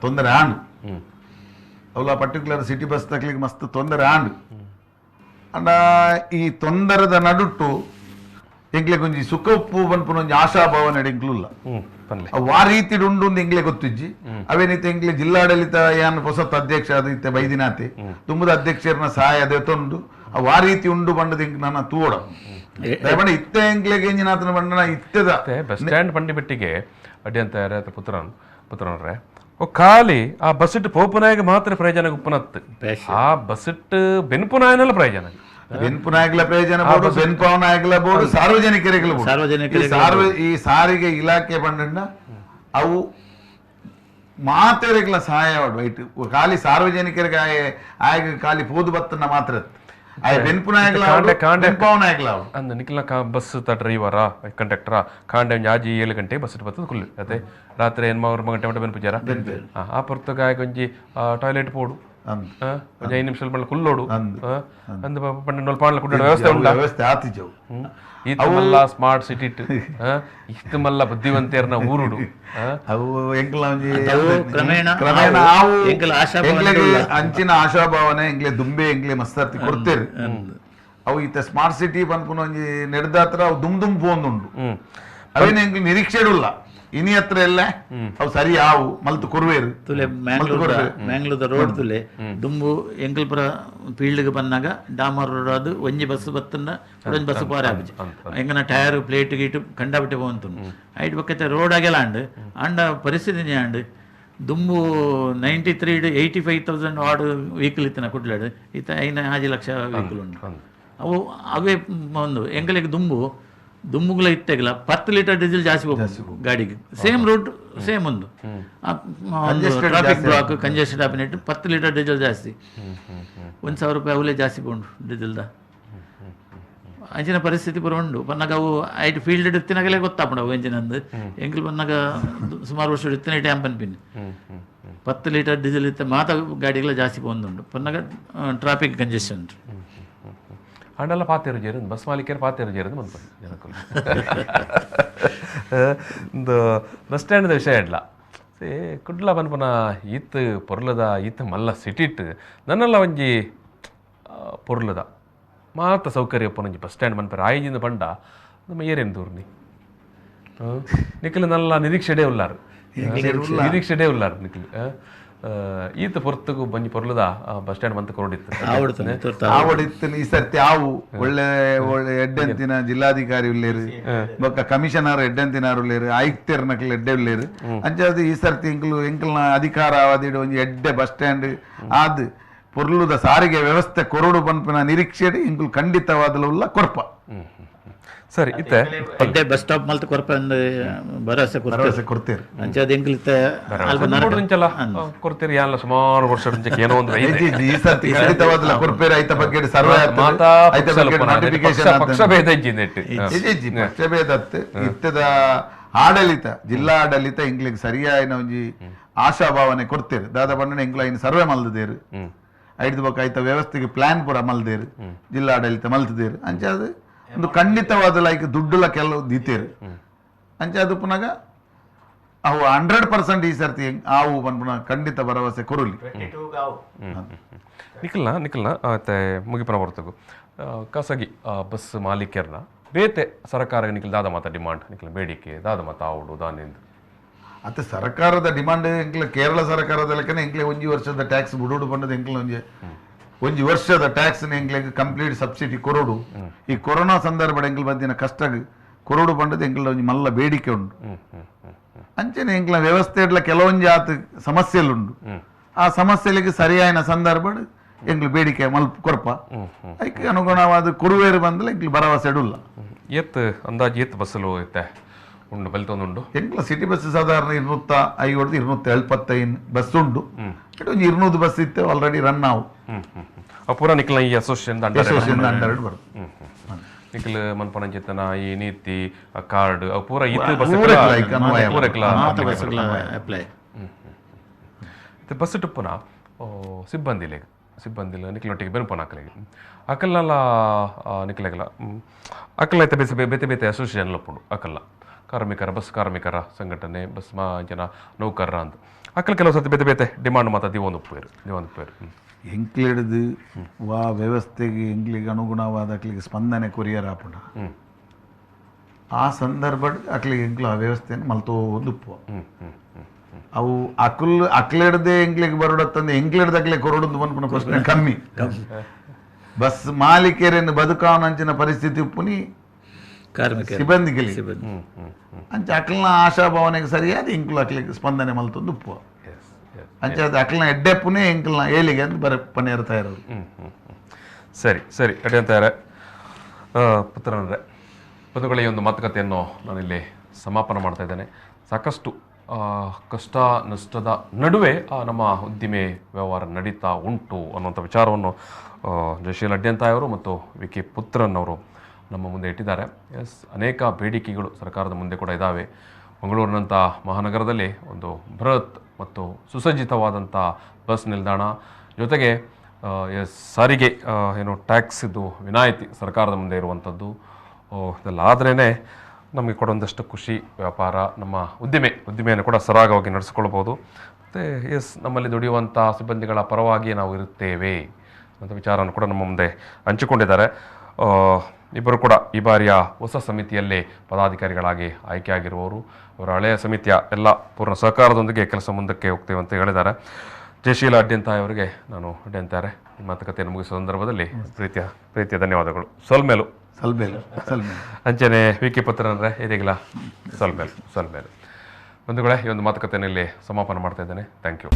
ತೊಂದರೆ ಆಂಡ್. ಅವಲ particular city bus ತಕ್ಲಿಕ್ಕೆ ಮಸ್ತ್ ತೊಂದರೆ ಆಂಡ್. ಅಂಡ ಈ ತೊಂದರೆದ ನಡುಟ್ಟು ಎಂಕ್ಲೆಗ್ ಒಂಜಿ ಸುಖ ಉಪ್ಪು ಪನ್ಪುನ ಒಂಜಿ ಆಶಾಭಾವನೆ ಎಂಕ್ಲುಲ್ಲ. ಅವು ಆ ರೀತಿ ಉಂಡು ಎಂಗ್ಲೆ ಗೊತ್ತಿಜ್ಜಿ. ಅವೇನಿತ್ತೆ ಎಂಕ್ಲೆ ಜಿಲ್ಲಾಡಳಿತ ಏನ್ ಹೊಸತ್ ಅಧ್ಯಕ್ಷ ಅದು ಇತ್ತೆ ಬೈದಿನಾತೆ ತುಂಬದ ಅಧ್ಯಕ್ಷರನ್ನ ಸಹಾಯ ಅದೇ ತೊಂಡು ಅವು ಆ ರೀತಿ ಉಂಡು ಬಂಡದ ಎಂಕ್ ನನ್ನ ತೂಡ ದಯಮಾಡಿ ಇತ್ತೆ ಎಂಕ್ಲೆಗೆ ಎಂಜಿನಾತನ ಬಂಡನ ಇತ್ತೆದ ಬಸ್ ಸ್ಟ್ಯಾಂಡ್ ಬಂಡಿ ಬೆಟ್ಟಿಗೆ ಅಡ್ಡಿ ಅಂತ ಪುತ್ರನ್ ಪುತ್ರನ್ರೆ ಖಾಲಿ ಆ ಬಸ್ ಇಟ್ಟು ಪೋಪುನಾಯಗೆ ಮಾತ್ರ ಪ್ರಯೋಜನ ಉಪ್ಪನತ್ತು, ಆ ಬಸ್ ಇಟ್ಟು ಬೆನ್ಪುನಾಯನಲ್ಲ ಪ್ರಯೋಜನ, ಬೆನ್ಪುನಾಯಕಲ ಪ್ರಯೋಜನ ಬೋರ್ಡು, ಬೆನ್ಪಾವನಾಯಕಲ ಬೋರ್ಡು, ಸಾರ್ವಜನಿಕರಿಗಳ ಸಾರ್ವ ಈ ಸಾರಿಗೆ ಇಲಾಖೆ ಬಂಡ ಅವು ಮಾತೆರೆಗಳ ಸಹಾಯ ವೈಟ್ ಖಾಲಿ ಸಾರ್ವಜನಿಕರಿಗೆ ಆಯ ಖಾಲಿ ಪೋದು ಬತ್ತನ್ನ ಮಾತ್ರ ಆಯ ಬೆನ್ಪುನಾಯಕಲ ಬೆನ್ಪಾವನಾಯಕಲ ಅಂದ ನಿಖಿಲ ಬಸ್ ಡ್ರೈವರ ಕಂಡಕ್ಟರ ಕಾಂಡೆ ಒಂಜಿ ಆಜಿ 7 ಗಂಟೆ ಬಸ್ ಬತ್ತದ ಕುಲ್ಲು ಅದೇ ರಾತ್ರಿ 8 ಗಂಟೆ ಮಟ್ಟ ಬೆನ್ಪುಜಾರ ಆ ಪೊರ್ತುಗ ಆಯ್ ಒಂಜಿ ಟಾಯ್ಲೆಟ್ ಪೋಡು ಒಂಜಿ 5 ನಿಮಿಷ ಮಲ್ಲ ಕುಲ್ಲೋಡು ಅಂದ್ 12 ಪಾಂಡ್ಲ ಕುಡ್ಡ ವ್ಯವಸ್ಥೆ ಉಂಡ ವ್ಯವಸ್ಥೆ ಆತಿಜವು. ಈತ ಮಲ್ಲ ಸ್ಮಾರ್ಟ್ ಸಿಟಿ ಇಟ್ಟು ಇಷ್ಟು ಮಲ್ಲ ಬುದ್ಧಿವಂತೆಯರ್ನ ಊರುಡು ಅವು ಎಂಕ್ಲ ಒಂಜಿ ಕ್ರಮೇಣ ಕ್ರಮೇಣ ಆವು ಎಂಕ್ಲ ಆಶಾಭಾವನೆ ಎಂಕ್ಲೆಗ್ ಅಂಚಿನ ಆಶಾಭಾವನೆ ಎಂಕ್ಲೆ ದುಂಬೆ ಎಂಕ್ಲೆ ಮಸ್ತಾರ್ತಿ ಕೊಡ್ತೇರು. ಅವು ಈತ ಸ್ಮಾರ್ಟ್ ಸಿಟಿ ಪನ್ಪುನ ಒಂಜಿ ನೆಡ್ದಾತ್ರ ಅವು ದುಮ್ ದುಮ್ ಪೋಂದುಂಡು. ಅವೇನು ಎಂಕ್ಲೆ ನಿರೀಕ್ಷೆಡುಲ್ಲ ಇನಿ ಹತ್ರ ಎಲ್ಲ ಅವು ಸರಿ ಆವು ಮಲ್ತು ಕೊರುವೇರು. ತುಲೆ ಮ್ಯಾಂಗ್ಳೂರ್ ಮ್ಯಾಂಗ್ಳೂರ್ದ ರೋಡ್ ತುಲೆ ದುಂಬು ಎಂಕಲ್ಪುರ ಫೀಲ್ಡ್ಗೆ ಬಂದಾಗ ಡಾಮರ್ ರೋಡ್ ಅದು ಒಂಜಿ ಬಸ್ ಬತ್ತನ್ನ ಒಂಜಿ ಬಸ್ ಪಾರ ಆಪುಜಿ ಎಂಗನ ಟೈರ್ ಪ್ಲೇಟ್ ಗೀಟು ಕಂಡಾಬಿಟ್ಟೆ ಪೋಂತು ಐಟ್ ಬೊಕ್ಕತ್ತೆ ರೋಡ್ ಆಗೆಲ್ಲ ಅಂಡ್ ಅಂಡ ಪರಿಸ್ಥಿತಿ ಅಂಡ್ ದುಂಬು 93 85,000 ವಾರ್ಡ್ ವೆಹಿಕಲ್ ಇತ್ತಿನ ಕುಡ್ಲಾಡು ಇತ್ತ 5 ಲಕ್ಷ ವೆಹಿಕಲ್ ಉಂಟು. ಅವು ಅವೇ ಒಂದು ಎಂಕಲಿಗೆ ದುಂಬು ದುಂಬುಗಳ ಇತ್ತೆಗಲ 10 ಲೀಟರ್ ಡೀಸೆಲ್ ಜಾಸ್ತಿ ಹೋಗ್ಬೋದು ಗಾಡಿಗೆ, same route same ಒಂದು traffic block congested ಆಪಿನೆಟ್ಟು 10 litre diesel ಜಾಸ್ತಿ 1,000 ರೂಪಾಯಿ ಅವಲೇ ಜಾಸ್ತಿ ಪೋಂಡು ಡೀಸೆಲ್ದ ಅಂಚಿನ ಪರಿಸ್ಥಿತಿ ಪೂರ ಉಂಡು. ಪನ್ನಾಗ ಅವು ಐಟ್ ಫೀಲ್ಡ್ ಇತ್ತಿನಾಗಲೇ ಗೊತ್ತಾಪುಂಡು ಅವು ಎಂಜಿನ ಅಂದು ಎಂಕಲ್ ಪನ್ನಾಗ ಸುಮಾರು ವರ್ಷ ಇತ್ತಿನ ಟ್ಯಾಂಪ್ ಅನ್ಪಿನಿ 10 ಲೀಟರ್ ಡೀಸೆಲ್ ಇತ್ತ ಮಾತ ಗಾಡಿಗಳ ಜಾಸ್ತಿ ಪೋಂದುಂಡು ಪನ್ನಾಗ ಟ್ರಾಫಿಕ್ ಕಂಜೆಷನ್ ಅಂಡಲ್ಲ ಪಾತೇರು ಜೇರು ಬಸ್ ಮಾಲೀಕರು ಪಾತೇರು ಜೇರು ಬಂತು ಜನಕ್ಕೂ ಒಂದು ಬಸ್ ಸ್ಟ್ಯಾಂಡ್ದ ವಿಷಯ ಇಲ್ಲ ಸೇ ಕುಡ್ಲ ಪನ್ಪುನ ಈತ್ ಪೊರ್ಲದ ಈತ್ ಮಲ್ಲ ಸಿಟಿಟ್ ನನ್ನೆಲ್ಲ ಒಂಜಿ ಪೊರ್ಲದ ಮಾತ ಸೌಕರ್ಯ ಒಂಜಿ ಬಸ್ ಸ್ಟ್ಯಾಂಡ್ ಮನ್ಪರ ಆಯಿಜಿಂದ ಪಂಡ ನಮ್ಮ ಏರೇನು ದೂರ್ನಿ ನಿಖಲ್ ನಲ್ಲ ನಿರೀಕ್ಷೆಡೇ ಉಲ್ಲಾರು ನಿರೀಕ್ಷೆಡೇ ಉಲ್ಲಾರು ನಿಖಲ್ ಈತ ಪೊರ್ತುಗು ಬಂಜಿ ಪೊರ್ಲದ ಬಸ್ ಸ್ಟ್ಯಾಂಡ್ ಮಂತ ಕೊರಡಿತ್ತು ಆವಡಿತ್ತು. ಈ ಸರ್ತಿ ಆವು ಒಳ್ಳೆ ಒಳ್ಳೆ ಎಡ್ಡೆಂತಿನ ಜಿಲ್ಲಾಧಿಕಾರಿ ಉಲ್ಲೇರು ಬೊಕ್ಕ ಕಮಿಷನರ್ ಎಡ್ಡೆಂತಿನಾರು ಉಲ್ಲೇರು ಆಯುಕ್ತರು ನಕಲ್ ಎಡ್ಡೆ ಉಲ್ಲೇರು ಅಂಚಾದ ಈ ಸರ್ತಿ ಎಂಕಲು ಎಂಕಲ್ನ ಅಧಿಕಾರ ಅವಧಿಡು ಒಂಜಿ ಎಡ್ಡೆ ಬಸ್ ಸ್ಟ್ಯಾಂಡ್ ಆದ್ ಪೊರ್ಲುದ ಸಾರಿಗೆ ವ್ಯವಸ್ಥೆ ಕೊರಡು ಪನ್ಪಿನ ನಿರೀಕ್ಷೆ ಎಂಕುಲು ಖಂಡಿತವಾದಲುಲ್ಲ ಕೊರ್ಪ. ಸರಿ ಇತ್ತೆ ಎಡ್ಡೆ ಬಸ್ ಸ್ಟಾಪ್ ಮಲ್ತ ಕೊರ್ಪ ಭರವಸೆ ಭರವಸೆ ಕೊಡ್ತೇವೆ ಅಂಚಾದ ಎಂಕಲ್ ಕೊಡ್ತೀರಿ ಯಾಲ್ಲ ಸುಮಾರು ವರ್ಷ ಏನೋ ಒಂದು ಈ ಸರ್ತಿ ಖಂಡಿತವಾದಲ ಕೊರ್ಪೇರು ಐತ ಬಗ್ಗೆ ಸರ್ವೆ ಐತ ಬಗ್ಗೆ ನೋಟಿಫಿಕೇಶನ್ ಪಕ್ಷಭೇದ ಪಕ್ಷಭೇದ ಇತ್ತದ ಆಡಳಿತ ಜಿಲ್ಲಾ ಆಡಳಿತ ಎಂಕ್ಲಿಗೆ ಸರಿಯಾಯಿನ ಒಂಜಿ ಆಶಾಭಾವನೆ ಕೊಡ್ತೇರು ದಾದ ಬಣ್ಣ ಎಂಕ್ಲ ಐನ್ ಸರ್ವೆ ಮಲ್ದೇರು ಐದು ಬೊಕ್ಕ ಐತ ವ್ಯವಸ್ಥೆಗೆ ಪ್ಲಾನ್ ಪೂರ ಮಲ್ದೇರು ಜಿಲ್ಲಾಡಳಿತ ಮಲ್ತದೇರು ಅಂಚಾದ ಒಂದು ಖಂಡಿತವಾದ ಲೈಕ್ ದುಡ್ಡುಲ ಕೆಲವು ದೀತೇರು ಅಂಚೆ ಅದು ಪುನಗ ಅವು 100% ಈ ಸರ್ತಿ ಆವು ಪನ್ಪುನ ಖಂಡಿತ ಭರವಸೆ ಕೊರುಲಿ. ನಿಖಲ್ನ ನಿಖಲ್ನ ಮತ್ತೆ ಮುಗಿಪನ ಬರ್ತಗು ಖಾಸಗಿ ಬಸ್ ಮಾಲೀಕರನ್ನ ಬೇತೆ ಸರ್ಕಾರ ನಿಖಲ್ ದಾದ ಮಾತ ಡಿಮಾಂಡ್ ನಿಖಲ್ ಬೇಡಿಕೆ ದಾದ ಮಾತ ಆವುಡು ದಾನಿಂದ ಅತ್ತೆ ಸರ್ಕಾರದ ಡಿಮಾಂಡ್ ಎಂಕ್ಲ ಕೇರಳ ಸರ್ಕಾರದ ಲೆಕ್ಕನೆ ಎಂಕ್ಲೆ ಒಂಜಿ ವರ್ಷದ ಟ್ಯಾಕ್ಸ್ ಬುಡುಡು ಬಂದದ ಎಂಕ್ಲ ಒಂಜಿ ಒಂಜಿ ವರ್ಷದ ಟ್ಯಾಕ್ಸ್ ಎಂಕ್ಲೆಗ್ ಕಂಪ್ಲೀಟ್ ಸಬ್ಸಿಡಿ ಕೊರಡು ಈ ಕೊರೋನಾ ಸಂದರ್ಭ ಎಂಕ್ಲ ಬಂದಿನ ಕಷ್ಟ ಕೊರಡು ಬಂದದ ಎಂಕ್ಲ ಒಂಜಿ ಮಲ್ಲ ಬೇಡಿಕೆ ಉಂಟು. ಅಂಚನೆ ಎಂಕ್ಲ ವ್ಯವಸ್ಥೆ ಇಡ್ಲ ಕೆಲವೊಂಜಿ ಆತ ಸಮಸ್ಯೆಲುಂಡು ಆ ಸಮಸ್ಯೆಲಿಗೆ ಸರಿಯಾಯಿನ ಸಂದರ್ಭ ಎಂಕ್ಲು ಬೇಡಿಕೆ ಮಲ್ಪ ಕೊರ್ಪ ಐಕ್ ಅನುಗುಣವಾದ ಕುರುವೇರು ಬಂದಲ ಎಂಕ್ಲು ಭರವಸೆ ಇಡುಲ್ಲ. ಏತ್ ಅಂದಾಜು ಏತ್ ಬಸ್ಸಲು ಇತ್ತೆ ಉಂಡು ಬಲ್ತೊಂದುಂಡು ಎಂಕ್ಲ ಸಿಟಿ ಬಸ್ ಸಾಧಾರಣ 250 275 ಬಸ್ ಉಂಡು ಒಂಜಿ 200 ಬಸ್ ಇತ್ತೆ ಆಲ್ರೆಡಿ ರನ್ ಆವು ಪೂರ ನಿಖಲ್ ಈ ಅಸೋಸಿಯೇಷನ್ ಅಂಡರ್ ಬರ್ತದೆ. ನಿಖಲ್ ಮನ್ಪನಂಚಿತನ ಈ ನೀತಿ ಕಾರ್ಡ್ ಪೂರ ಇತ್ತು ಬಸ್ ಅಪ್ಲೈ ಬಸ್ ಟುಪ್ಪುನ ಸಿಬ್ಬಂದಿಲೆಗ್ ಸಿಬ್ಬಂದಿಲ ನಿಖಲೊಟ್ಟಿಗೆ ಬೆನ್ಪುನ ಅಕಲೆಗ್ ಅಕಲ್ನಲ್ಲ ನಿಖಲೆಗಲ ಅಕಲ್ ಐತೆ ಬೇತೆ ಬೇತೆ ಬೇತೆ ಅಸೋಸಿಯೇಷನ್ ಲಪ್ಪುಂಡು ಅಕಲ್ಲ ಕಾರ್ಮಿಕರ ಬಸ್ ಕಾರ್ಮಿಕರ ಸಂಘಟನೆ, ಬಸ್ ಮಾ ಜನ ನೌಕರರ ಅಂತ ಅಕ್ಕಲ್ ಕೆಲವು ಸತಿ ಬೇತೆ ಬೇತೆ ಡಿಮಾಂಡ್ ಮಾತ ದಿವೊಂದು ಉಪ್ಪೇರು ದಿವೊಂದು ಉಪ್ಪೇರು. ಎಂಕ್ಲಿಡ್ದು ವಾ ವ್ಯವಸ್ಥೆಗೆ ಎಂಕ್ಲಿಗೆ ಅನುಗುಣವಾದ ಅಕ್ಲಿಗೆ ಸ್ಪಂದನೆ ಕೊರಿಯರ್ ಆಪುಂಡ ಆ ಸಂದರ್ಭ ಅಕ್ಲಿಗೆ ಎಂಕ್ಲು ಆ ವ್ಯವಸ್ಥೆಯನ್ನು ಮಲ್ತೋದು ಉಪ್ಪು. ಅವು ಅಕುಲ್ ಅಕ್ಲಿಡ್ದೆ ಎಂಕ್ಲಿಗೆ ಬರೋಡತ್ತಂದು ಎಂಕ್ಲಿಡ್ದು ಅಕ್ಲಿಗೆ ಕೊರಡುದು ಪನ್ಪುನ ಪ್ರಶ್ನೆ ಕಮ್ಮಿ. ಬಸ್ ಮಾಲೀಕರನ್ನು ಬದುಕಾವನಂಚಿನ ಪರಿಸ್ಥಿತಿ ಉಪ್ಪುನಿ ಕಾರ್ಮಿಕ ಸಿಬ್ಬಂದಿಗಳಿಗೆ ಸಿಬ್ಬಂದಿ. ಅಂಚೆ ಅಕ್ಲಿನ ಆಶಾಭಾವನೆಗೆ ಸರಿಯಾದ ಎಂಕ್ಲು ಅಕ್ಲಿಗೆ ಸ್ಪಂದನೆ ಮಲ್ತೊಂದು ಉಪ್ಪು. ಅಂಚೆ ಅದು ಅಕ್ಲಿನ ಎಡ್ಡೆಪ್ಪುನೇ ಎಂಕ್ಲಿನ ಏಳಿಗೆ ಅಂತ ಬರ ಪನೇರ್ ತಯಾರು. ಸರಿ ಸರಿ ಅಡಿ ಅಂತಾರೆ ಪುತ್ರನರೇ, ಬಂಧುಗಳೇ, ಈ ಒಂದು ಮಾತುಕತೆಯನ್ನು ನಾನಿಲ್ಲಿ ಸಮಾಪನ ಮಾಡ್ತಾ ಇದ್ದೇನೆ. ಸಾಕಷ್ಟು ಕಷ್ಟ ನಷ್ಟದ ನಡುವೆ ನಮ್ಮ ಉದ್ದಿಮೆ ವ್ಯವಹಾರ ನಡೀತಾ ಉಂಟು ಅನ್ನುವಂಥ ವಿಚಾರವನ್ನು ಜಯಶೀಲ್ ಅಡ್ಯಂತಾಯವರು ಮತ್ತು ವಿ ಕೆ ಪುತ್ರನ್ ಅವರು ನಮ್ಮ ಮುಂದೆ ಇಟ್ಟಿದ್ದಾರೆ. ಎಸ್, ಅನೇಕ ಬೇಡಿಕೆಗಳು ಸರ್ಕಾರದ ಮುಂದೆ ಕೂಡ ಇದ್ದಾವೆ. ಮಂಗಳೂರಿನಂಥ ಮಹಾನಗರದಲ್ಲಿ ಒಂದು ಬೃಹತ್ ಮತ್ತು ಸುಸಜ್ಜಿತವಾದಂಥ ಬಸ್ ನಿಲ್ದಾಣ ಜೊತೆಗೆ ಎಸ್ ಸಾರಿಗೆ ಏನು ಟ್ಯಾಕ್ಸಿದ್ದು ವಿನಾಯಿತಿ ಸರ್ಕಾರದ ಮುಂದೆ ಇರುವಂಥದ್ದು, ಇದೆಲ್ಲ ಆದ್ರೇ ನಮಗೆ ಕೊಡೊಂದಷ್ಟು ಖುಷಿ, ವ್ಯಾಪಾರ, ನಮ್ಮ ಉದ್ದಿಮೆಯನ್ನು ಕೂಡ ಸರಾಗವಾಗಿ ನಡೆಸಿಕೊಳ್ಬೋದು. ಮತ್ತು ಎಸ್, ನಮ್ಮಲ್ಲಿ ದುಡಿಯುವಂಥ ಸಿಬ್ಬಂದಿಗಳ ಪರವಾಗಿ ನಾವು ಇರುತ್ತೇವೆ ಅಂತ ವಿಚಾರವನ್ನು ಕೂಡ ನಮ್ಮ ಮುಂದೆ ಹಂಚಿಕೊಂಡಿದ್ದಾರೆ. ಇಬ್ಬರು ಕೂಡ ಈ ಬಾರಿಯ ಹೊಸ ಸಮಿತಿಯಲ್ಲಿ ಪದಾಧಿಕಾರಿಗಳಾಗಿ ಆಯ್ಕೆಯಾಗಿರುವವರು. ಅವರ ಹಳೆಯ ಸಮಿತಿಯ ಎಲ್ಲ ಪೂರ್ಣ ಸಹಕಾರದೊಂದಿಗೆ ಕೆಲಸ ಮುಂದಕ್ಕೆ ಹೋಗ್ತೇವೆ ಅಂತ ಹೇಳಿದ್ದಾರೆ. ಜಯಶೀಲ ಅಡ್ಯಂತಾಯ್ ಅವರಿಗೆ ನಾನು ಅಡ್ಯಂತಾರೆ ಈ ಮಾತುಕತೆಯನ್ನು ಮುಗಿಸುವ ಸಂದರ್ಭದಲ್ಲಿ ಪ್ರೀತಿಯ ಪ್ರೀತಿಯ ಧನ್ಯವಾದಗಳು. ಸೊಲ್ಮೇಲು ಸಲ್ಮೇಲು ಸಲ್ಮೇಲು. ಅಂಚನೆ ವಿ ಕೆ ಪತ್ರನರೇ ಇದಿಗಿಲ್ಲ ಸೊಲ್ಮೇಲು ಸೊಲ್ಮೇಲು. ಬಂಧುಗಳೇ, ಈ ಒಂದು ಮಾತುಕತೆಯನ್ನು ಇಲ್ಲಿ ಸಮಾಪನ ಮಾಡ್ತಾ ಇದ್ದೇನೆ. Thank you.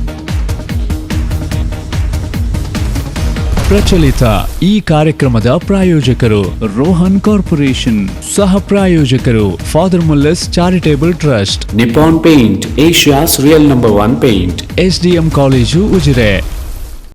ಪ್ರಚಲಿತ ಈ ಕಾರ್ಯಕ್ರಮದ ಪ್ರಾಯೋಜಕರು ರೋಹನ್ ಕಾರ್ಪೊರೇಷನ್, ಸಹ ಪ್ರಾಯೋಜಕರು Father Muller's charitable trust, Nippon Paint, Asia's real number one paint. SDM college Ujire.